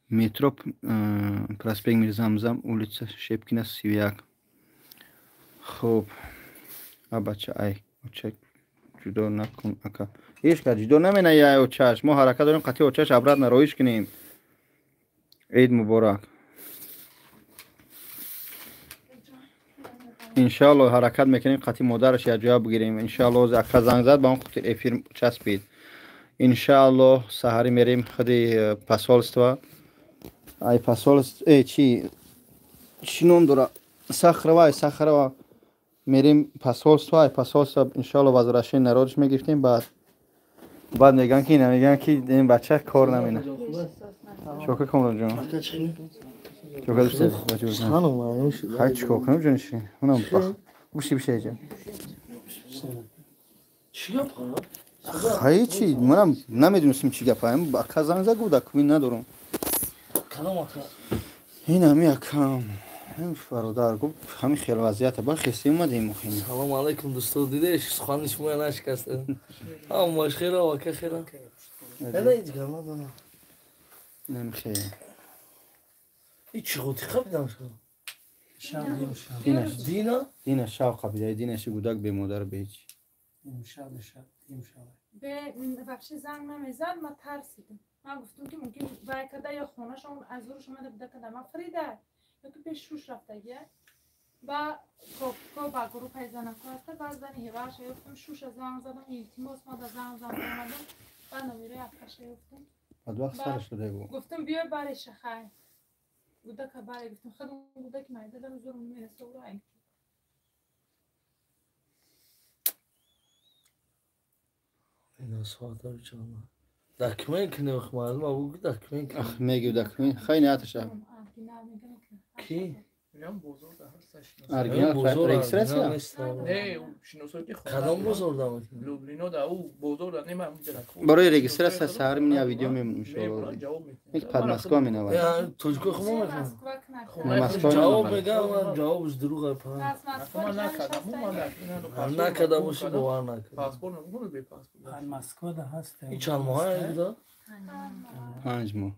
Метро проспект Мирзамзам, улица Шепкина, 31. Хуб, а бача ай оча ҷудо накун ака. Ҳеҷ кас ҷудо намена ай очаш. Мо ҳаракат дорем қатъи очаш обратно роиш кунем. Ид муборак. Иншаалло ҳаракат мекунем қатъи модараш якҷоя бигирем. Иншаалло ҳозир ака занг зад, ба он хотир эфир часпид. Иншаалло саҳарӣ мерем худи посольство. Ай посольство чи чӣ ном дора? Сахарова, ай Сахарова мерем посольство, ай посольство иншаалло возвращение народш мегирифтем. Баъд мегӯянд ки намегӯянд ки ин бача кор намена. Чока Комронҷон. Чока дӯст. Хай чикор кунам ҷониши? Унам буши биши эҷа. Чӣ гап? Хай чи манам намедонистам чӣ гап. Ака занг зад, гуфт документ надорам. Кадом ака? Ин ҳами акам. Бародар гуфт ҳамин хел вазъията ба хести омадем охин. Салом алайкум дӯсто, дидеш сухани шумо нашикаста. Ҳамаш хера ака хера. Ана ҳеҷ гап надорам. Намхе. И чӣ ғути қабидам шумо? Дина? Дина шав қабида, дина ши гудак бемодар беҳеҷ. Имшаб. Бе вообще занг намезад, ма тарсидам. Ман гуфтам ки мумкин вай када ё хонашон аз зурш омада буда када ма фрида. Ё ки пеш шуш рафтагия. Ба ко ба группаи занако ҳаста, ба зани ҳеваша ёфтам, шуша занг задам, илтимос мада занг задам, омадам, ба номерои акаша ёфтам. Бадвақт сараш дода гу. Гуфтам биёй бареша хай. Гудака баре гуфтам, худам гудаки майда дорам зурм мераса ура. Ина соата бичана. Документ кунем мардум, абу документ кунем. Ах, мегӯ документ. Хай нияташа. Ки? Оригинал регистрация? Не, шиносои хона. Кадом бозор дам? Люблино да у бозор да нема Барои регистрация саҳар мин я видео мемонам иншоалло. Ик под Москва минавад. Я тоҷико хумо мекунам. Москва ҷавоб мегам, ман ҷавобш дурӯғ ай па. Накарда боши бовар накард. Паспорт намекунад бе паспорт. Москва да ҳаст. И чанд моҳ буда? 5 моҳ.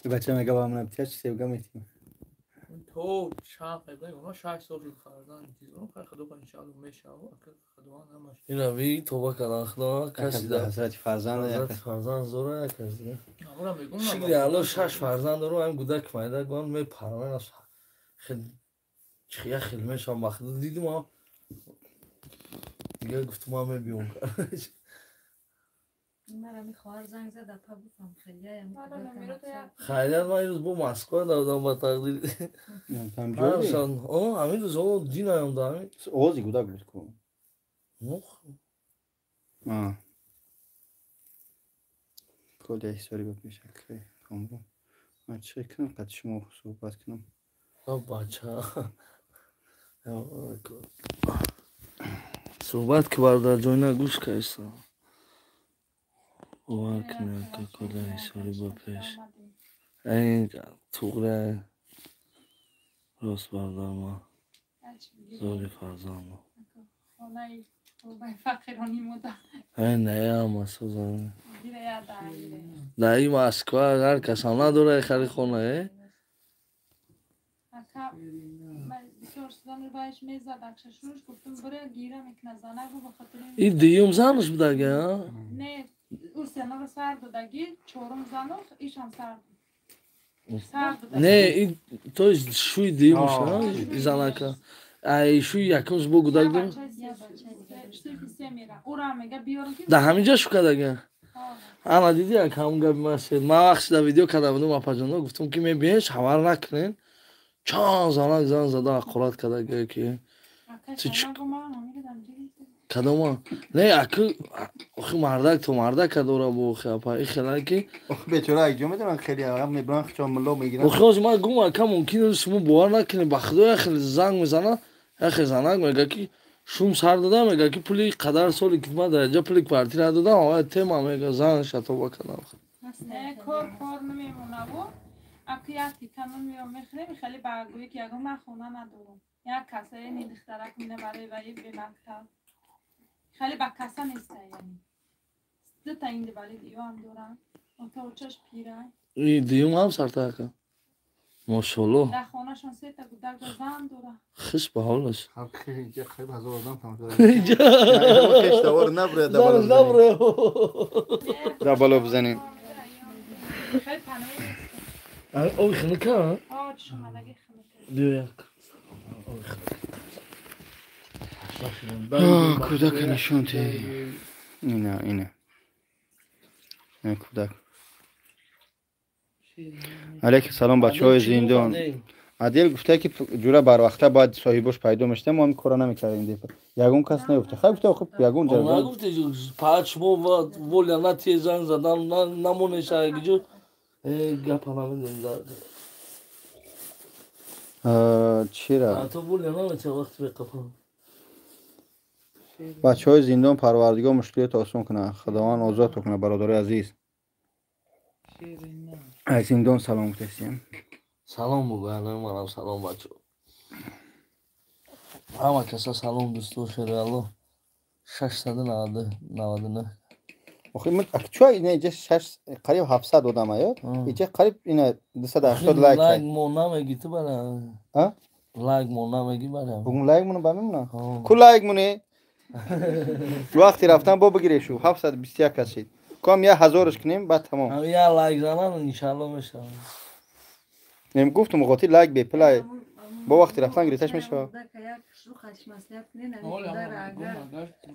Бача мега ба ман битя чи севга метим. То чанд қайда оно 6 сол шуд фарзанд чизоно хай худо кан иншаалло мешава ака худованд ҳамаш. Ина ви тоба кардан худо каси да ҳазрати фарзанд ҳазрати фарзанд зора каси. Амра мегум шикри алло 6 фарзанд дору ҳам гудак майда гон мепаран хел чихия хел мешавам ба худо дидум дига гуфтум ман мебиём. Мара хоҳар занг зад, апа гуфтам хелияям. Хайрият ман имрӯз бо Москва давдам ба тақдир. Ҳамин рӯз о динаям да ҳамин. Ози гудак буд ку. Коля ҳисори ба пеш акай комбо. Ман чӣ кунам қад шумо суҳбат кунам? Бача. Суҳбат ки бародар ҷойна гӯш кайса. Бовар кунед ки Коля ҳисори ба пеш. Айн туғра рост бародар ма. Зори фарзанд. Айн нея масозан. Дар ин Москва ҳар касам надорад хари хона, э? Ин дуюм занаш будага, а? Не, ӯ сенаро сар додаги, чорум занух, ишам сар дод. Не, ин то есть шӯи дуюмш, а? Занака. Ай шӯи якумш бо гудак дор? Да ҳамин ҷо шу кардага? Ана диди як ҳамун габи ман шед. Ман вақти дар видео карда будам апаҷоно, гуфтам ки мебиен шавар накунен. Чанд занак зан зада ҳақорат карда гӯя ки Кадома? Не, аку охи мардак то мардака дора бо охи апа. И хелай ки охи бечора айҷо медонанд хеле ам мебаранд хичо мулло мегиранд. Охи ҳозир ман гум ака мумкин шумо бовар накунед, ба худо як хеле занг мезанад, як хеле занак мега ки шум сар додам, мега ки пули қадар соли ки ман дар инҷа пули квартира додам, аввал тема мега зан шатоба кардам. Не, кор намемонаву. Аку як тиканон меом мехӯрем, хеле ба гӯӣ ки ягон ман хона надорам. Як касае ни духтарак мина барои ваи бемактаб. Хеле ба каса неста яъне. Дута ин валид иёам дорам. Отаочаш пирай. И дуюм ҳам сарта ака. Мошалло. Дар хонашон сета гудак зан дора. Хиш ба ҳолаш. Инҷа қариб 1000 одам тамошо дорад. Хештавор набуред да боло бизанем. Хеле паноҳ. Оби хунука? О, чишомадаги хунука. Биё як. Кӯдака нишон те. Ина, ина. Ина кӯдак. Алейкум салом бачаҳои зиндон. Адил гуфта ки ҷура барвақта бояд соҳибош пайдо мешуда, мо ҳам кора намекардем. Ягон кас нагуфта. Хай гуфта хуб ягон ҷо. Нагуфте пач шумо воля на занг задан намонеша гиҷо. Гапа намедонам. Чира? То воля намеча вақт беқафам. Бачаҳои зиндон парвардигор мушкилиёт осон кунад, худованд озод кунад бародарои азиз. Аз зиндон салом гуфтастем. Салом бугӯ, манам салом бачо. Ҳама каса салом дӯсто шери Аллоҳ. 699. Охи ман чо ина иҷа 6 қариб 700 одам ая? Иҷа қариб ина 280 лайк. Лайк мо намеги ту бара. А? Лайк мо намеги бара. Бугун лайк моно ба мемона? Ку лайк моне? Вақти рафтан бо бигирешу 721 касид. Ком я ҳазорш кунем баъд тамом. Я лайк занан иншаалло мешавад. Нем гуфтум қотӣ лайк бепулай. Бо вақти рафтан гирифташ мешавад.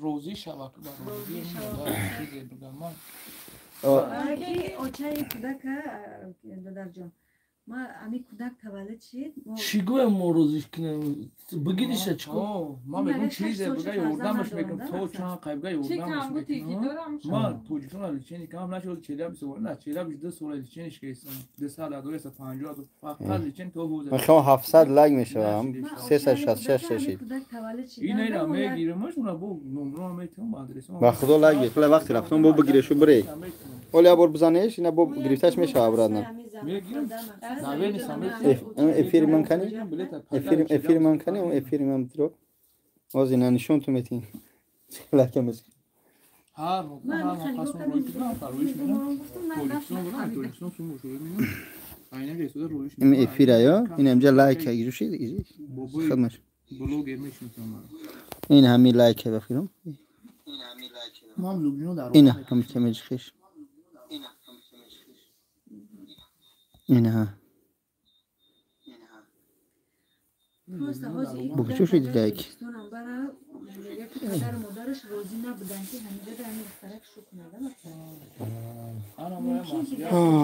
Розӣ шава розӣ чизе бигам. Очаи кӯдака додарҷон, ма ами кӯдак таваллуд шид. Чӣ гӯям мо розиш кунем? Бигириша чӣ кор? Ман мегӯям чизе бига ёрдамаш мекунам то чанд қайбга ёрдамаш мекунам. Ман Тоҷикистон лечение кам нашуд, Челябинск на Челябинск 2 сола лечение кардам. 200 ҳазор 150 фақат лечение то ҳуза. Ман хом 700 лайк мешавам. 366 шид. Инайра мегирамаш, уна бо номро метавам адресам. Ба худо лайк бепула вақти рафтан бо бигирешу бирей. Оли я бор бизанеш, ина бо гирифташ мешава обратно. Эфири ман кани? Эфири ман кани? Эфири ман дро. Оз ина нишон ту метин. Лайк мес. Ҳар қасм рӯй кунам, фарӯиш менам. Тоҷикистон бурам, Тоҷикистон сум бошуд менам. Айна ресуда рӯиш. Ин эфир ая, ин инҷа лайк гирушид, хидмат. Блогер мешиносам. Ин ҳами лайк ба филм. Ман лубино дар. Ин ҳам темеҷ хиш. Ина. Бо чӣ шуд лайк?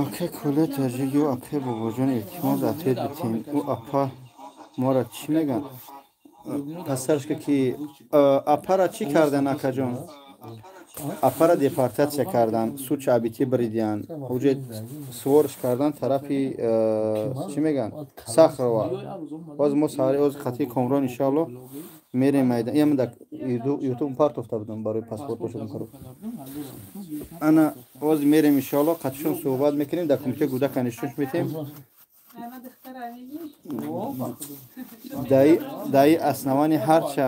Ака кӯла таҷик ё апе бобоҷон илтимос ответ битин. Ӯ апа моро чӣ мегӯянд? Пасаршка ки апара чӣ кардан акаҷон? Апара депортатсия кардан, суча абити бридиян, уҷе сворш кардан тарафи чӣ мегӯянд? Сахрова. Боз мо саҳари оз қатъи Комрон иншаалло мерем майдан. Я ман ютуб партофта будам барои паспорт бошад кор. Ана оз мерем иншаалло қатъишон суҳбат мекунем, дар кумитаи кӯдака нишонш метем. Даи основани ҳарча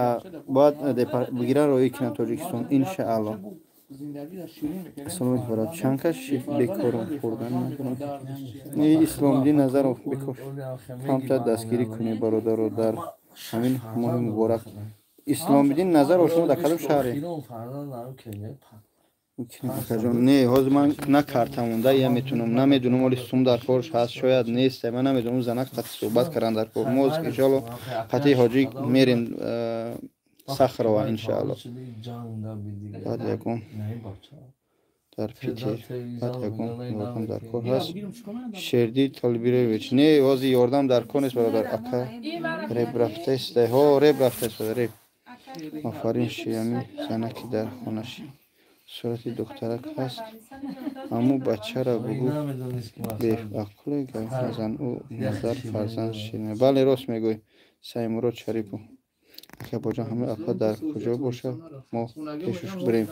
бояд бигиран роӣ кунанд Тоҷикистон иншаалло. Салом барад. Чанд кас шиф бекорон хӯрдан надорам. Исломдин Назаров бекор. Камтар дастгирӣ кунед бародаро дар ҳамин моҳи муборак. Исломиддин Назаров шумо дар кадом шаҳре? Не, ҳозир ман на карта монда я метунам, намедунам оли сум дар корш ҳаст, шояд нест, ман намедунам занак қатъи суҳбат кардан дар кор. Мо иншоалло қатъи ҳоҷӣ мерем Сахарова иншоалло. Баъд ягон дар Питер, баъд ягон ёрдам дар кор ҳаст. Шерди Толибирович, не, ҳозир ёрдам дар кор нест бародар, ака реб рафтаест. Ҳо, реб рафтаест, реб. Офарин шиями занаки дар хонаши сурати духтарак ҳаст, аммо бачара бугӯ беақле гап назан, ӯ модар фарзанд ширина. Бале, рост мегӯй, Саймурод Шарипов. Акабоҷон, ҳамин апа дар куҷо бошад, мо пешуш бирем.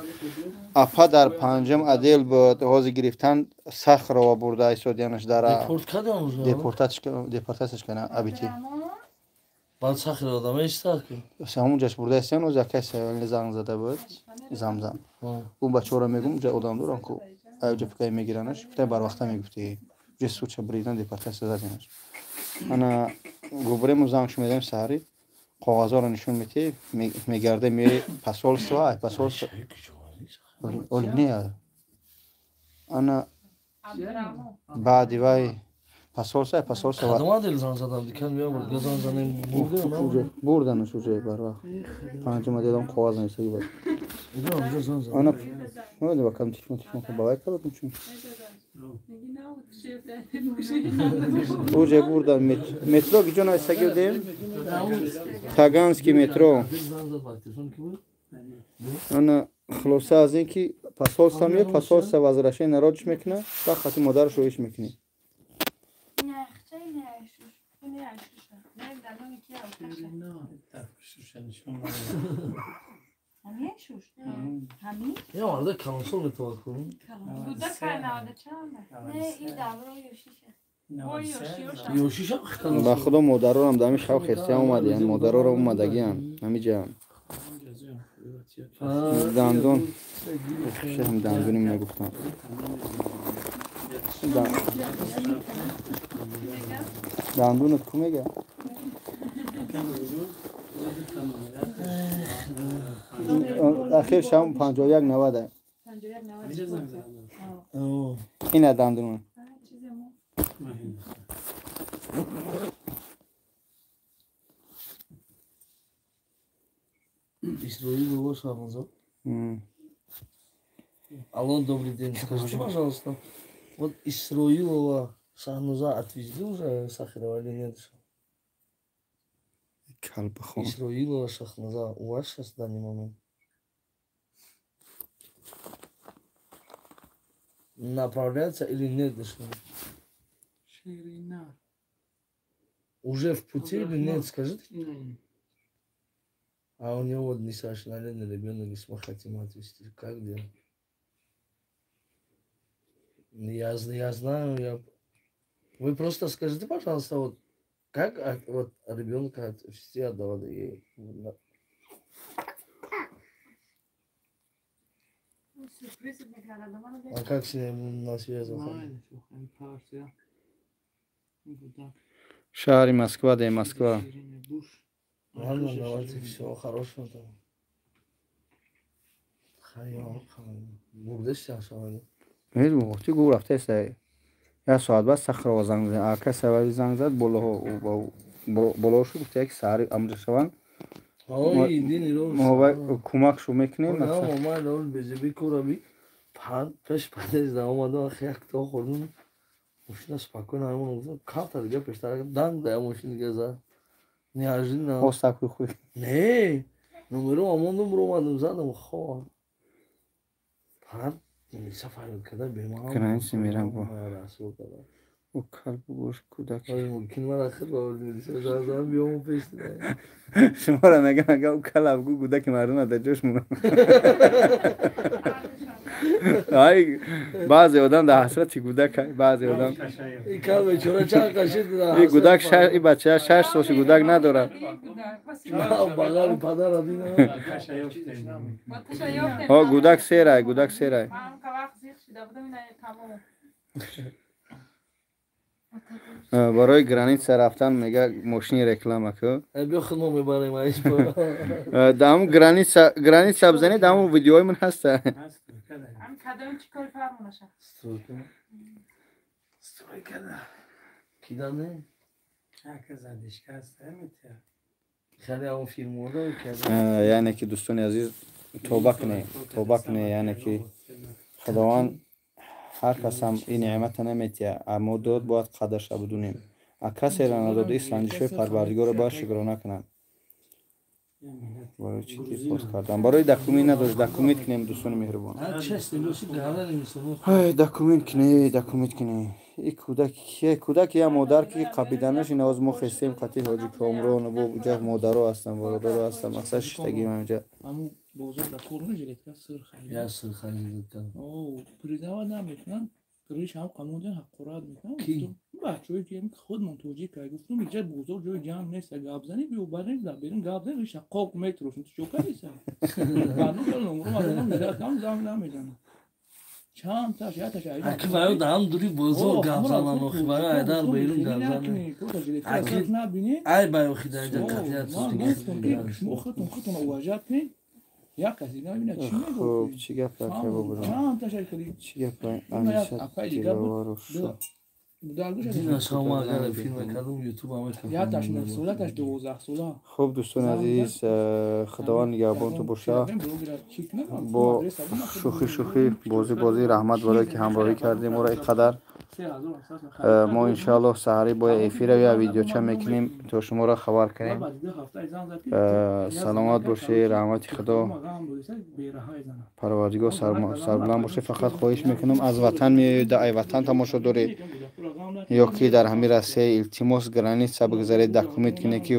Апа дар панҷум отдел буд, ҳозир гирифтан Сахарова бурда айсодиянаш дара депортатсияш карданд абити. Баъд Сахарова да меистад ки? Ҳамунҷаш бурда истиян, оз якай савални занг зада буд, замзам. Ӯ бачаҳоро мегум, уҷа одам дорам ку, аҷа пикай мегиранаш, пикай барвақта мегуфти. Уҷа суча бридан депортатсия задинаш. Ана губрему занг шумедаем саҳари, коғазҳоро нишон метиҳ, мегарде меои посольство, ай посольство. Оли не. Ана баъди вай посольство, ай посольство. Кадом отдел занг задам, дикан меомад, занг занем бурда. Бурданаш уже барвақт. Панҷум отделам коғаз нависаги буд. Ана мебинӣ ба кадом телефон телефон ба вай кардам чун. Уже бурда метро гиҷо нависаги будем? Таганский метро. Ана хулоса аз ин ки посольство меояд, посольство возвращение народиш мекунад, ба хати модараш роиш мекунӣ. Я марда калонсол метавад кун. Ба худо модарорам дар ҳамин шав хестия омадиян, модароро омадагиян ҳамиҷа. Дандон шаҳм дандони мегуфтам. Дандонат ку мега? Ахир шам 51 90. Ина дандон. Исроилова Шахноза. Алло, добрый день. Скажите, пожалуйста, вот Исроилова Шахноза отвезли уже Сахарова или нет? Калбахон. Исроилова Шахноза у вас сейчас в данный момент? Направляется или нет еще? Ширина. Уже в пути или нет, скажите? А у него вот несовершеннолетний ребенок, если мы хотим отвезти, как делать? Я знаю, я... Вы просто скажите, пожалуйста, вот как вот ребенка отвезти, отдавать ей? А как с ним на связь выходить? Шаҳри Москва, да Москва. Ладно, давайте, всего хорошего там. Бурдеш гу рафтаеста. Як соат баъд Сахарова занг зад. Ака савари занг зад, болоҳо болоҳошу гуфта, яки саҳари амр шаванд. Мо кӯмакшу мекунем. Пеш падез да омадам, як то хӯрдум. Мошина спокойно ҳамон камтар дига пештар данг да мошин дига зад. Неожиданно. Остакуй хуй. Не, номеру омондум, ромадум, задам, хо. Фақат милиса фарёд карда беман. Граница мерам бо. Ӯ калбу бош кӯдак. Мумкин ман ахир ба милиса задам биём пеш. Шуморо мегам, ага ӯ калаб гу кӯдаки мардума дар ҷош мурам. Ай, баъзе одам дар ҳасрати кӯдак, баъзе одам. Ин кал бечора чанд қашид. И кӯдак, и бача 6 солши кӯдак надорад. Бағали падара дина. Ҳо, гудак серай, гудак серай. Барои граница рафтан мега мошини реклама ку. Биё худ мо мебарем. Даҳаму граница, граница бизанед, даҳаму видеои ман ҳаста. Кадом чӣ кори фармонаша? Стройка. Стройка да. Кидане? Яка задишка аст, хеле он филмҳо Яъне ки, дӯстони азиз, тоба кунед, тоба кунед. Яъне ки Худованд ҳар касам ин неъмата наметиҳад, аммо дод, бояд қадрша бидунем. А касеро надода, ин санҷишҳои Парвардигорро бояд шукрона кунанд. Барои чӣ депорт кардан? Барои документ надошт, документ кунем, дӯстони меҳрубон. Документ кунед, документ кунед. И кӯдак кӯдак я модар ки қабиданаш ин оз мо хестем қати ҳоҷи Комрон бо ҷа модаро ҳастам, бародаро ҳастам, мақсад шиштагим ҳамҷа. Бозор дар кор жилетка сир харид. Я сир харид. О, признавать намекунанд, риш ҳам қамодан ҳақорат мекунанд. Бачаҳое ки худмон тоҷик гуфтум, иҷа бозор ҷои ҷамъ нест, гап занӣ биё барем дар берун гап занӣ, риша қоқ метрошем. Ту чо кардиса? Занг намезанам. Чанд таш яташ аки баё даҳам дури бозор гап занам, охи баё айдар берун гап занам. Аки набинӣ. Ай баё хидаҷа қатият. Шумо худтон худтон уважать кунед. Як каси намебинад чӣ мегӯ. Хуб, чӣ гап ака бобоҷон? Чанд таш кади. Чӣ гап Аниса Диловаров? Хуб, дӯстони азиз, худованд нигаҳбонтон боша. Бо шӯхӣ шӯхӣ, бозӣ бозӣ, раҳмат барое ки ҳамроҳӣ кардем моро ин қадар. Мо иншоаллоҳ саҳарӣ бо эфира я видеоча мекунем, то шуморо хабар кунем. Саломат бошед, раҳмати худо, парвардигор сарбуланд бошед. Фақат хоҳиш мекунам, аз ватан меоед, ай ватан тамошо доред ё ки дар ҳамин Россия, илтимос, граница бигзаред, документ кунед, ки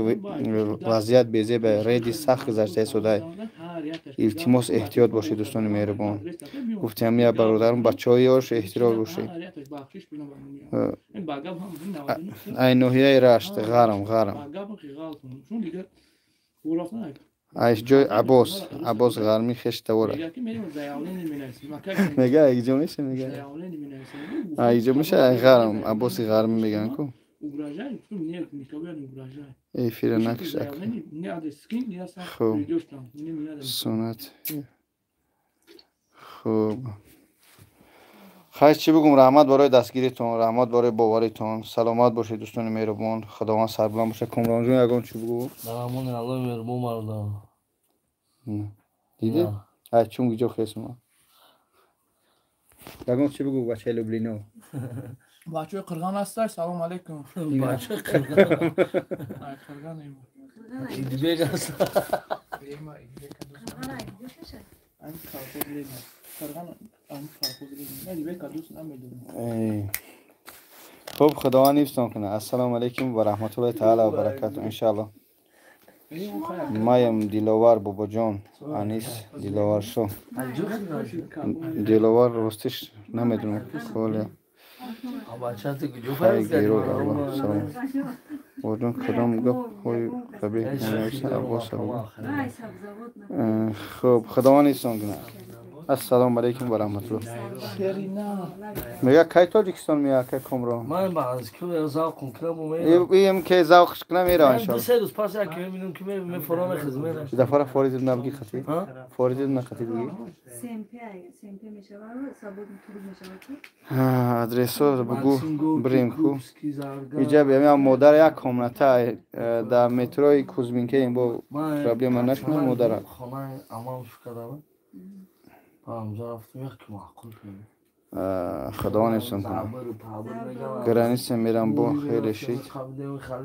вазъият безеба, реди сахт гузашта истода. Илтимос, эҳтиёт бошед, дӯстони меҳрубон. Гуфтем я бародарам, бачаҳои ёш, эҳтиёт бошед. Ай ноҳияи Рашт, Ғарм, Ғарм, ай ҷои Аббос, Аббос Ғармӣ хештавора мега, якҷо меша, мега якҷо меша. Ай Ғарм, Аббоси Ғармӣ меган ку. Эфира накш. Хуб, сунат. Хуб, хайр, чӣ бигӯм? Раҳмат барои дастгиритон, раҳмат барои боваритон. Саломат бошед, дӯстони меҳрубон, худованд сарбуланд бошад. Комронҷон, ягон чӣ бигӯ. Дар амони Аллоҳи меҳрубон, бародар. Дидед, ай чун гиҷо хесма. Ягон чӣ бигӯ, бачаи Люблино. Бачаҳои Қирған ҳасташ, салом алейкум. Бачаи Қирған. Қирған. Идибек аст. Ан колхоз Ленин. Қирған ан колхоз Ленин. Идибек дӯст намедонам. Хуб, худованд ҳифзтон кунад. Ассалому алайкум ва раҳматуллоҳи таала ва баракату, иншааллоҳ. Маям Диловар бобоҷон, Анис Диловаршо. Диловар, ростиш намедонам. Коля. Бобоҷон, кадом гапҳои қабеҳ менависад Аббос? Хуб, худованд ҳифзтон кунад. Ассалому алайкум ва раҳматуллоҳ. Мега, кай Тоҷикистон меяд, кай, Комрон? Ман ба аз ки завқум кунам. Им ки завқш кунам, меравам, иншоаллоҳ. 2-3 рӯз пас як мебинам ки мефорам, хизмат. Дафара форидил набги хати форидил нахати буги. Адресо бугу, бирем ку. Иҷа бемя модар як комната дар метрои Кузьминка, ин бо проблема нашунад модара. Хонаи амам шукадам. Худованд ҳифзтон кунад. Граница мерам, бо хеле шид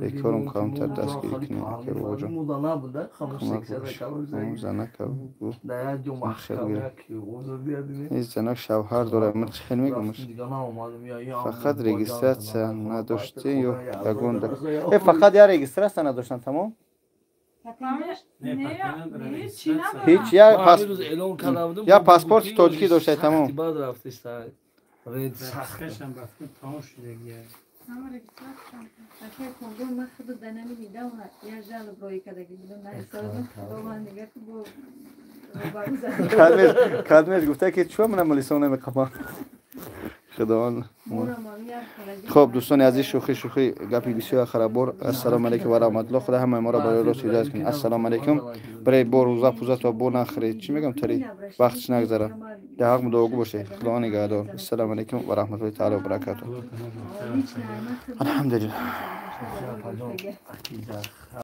бекорум, камтар дастгирӣ кунед, ака бобоҷон. Занака занак шавҳар дорад, ман чӣ хел мегӯмаш? Фақат регистрация надоште ё ягон фақат я регистрация надоштан, тамом. Ҳеҷ я паспорти тоҷикӣ доштай, тамом. Регистратсияшам Акай Комрон, ман худу да намедидам, я жалоб роӣ кардаги будам, наистодам, Худованд нигар ки бо Кадмеш гуфта ки чӯ мана милисон намеқапам. Худованд. Хуб, дӯстони азиз, шӯхӣ шӯхӣ, гапи бисёр харабор. Ассалому алайкум ва раҳматуллоҳ. Худо ҳамаи моро барои рост ҳидоят кунад. Ассалому алайкум. Барои бо рӯза пӯза то бо нахӯред, чӣ мегӯям, тари вақтш нагзара. Дар ҳақ мудоогӯ бошед. Худованд нигаҳдор. Ассалому алайкум ва раҳматуллоҳи таала ва баракатуҳ. Алҳамдулиллаҳ.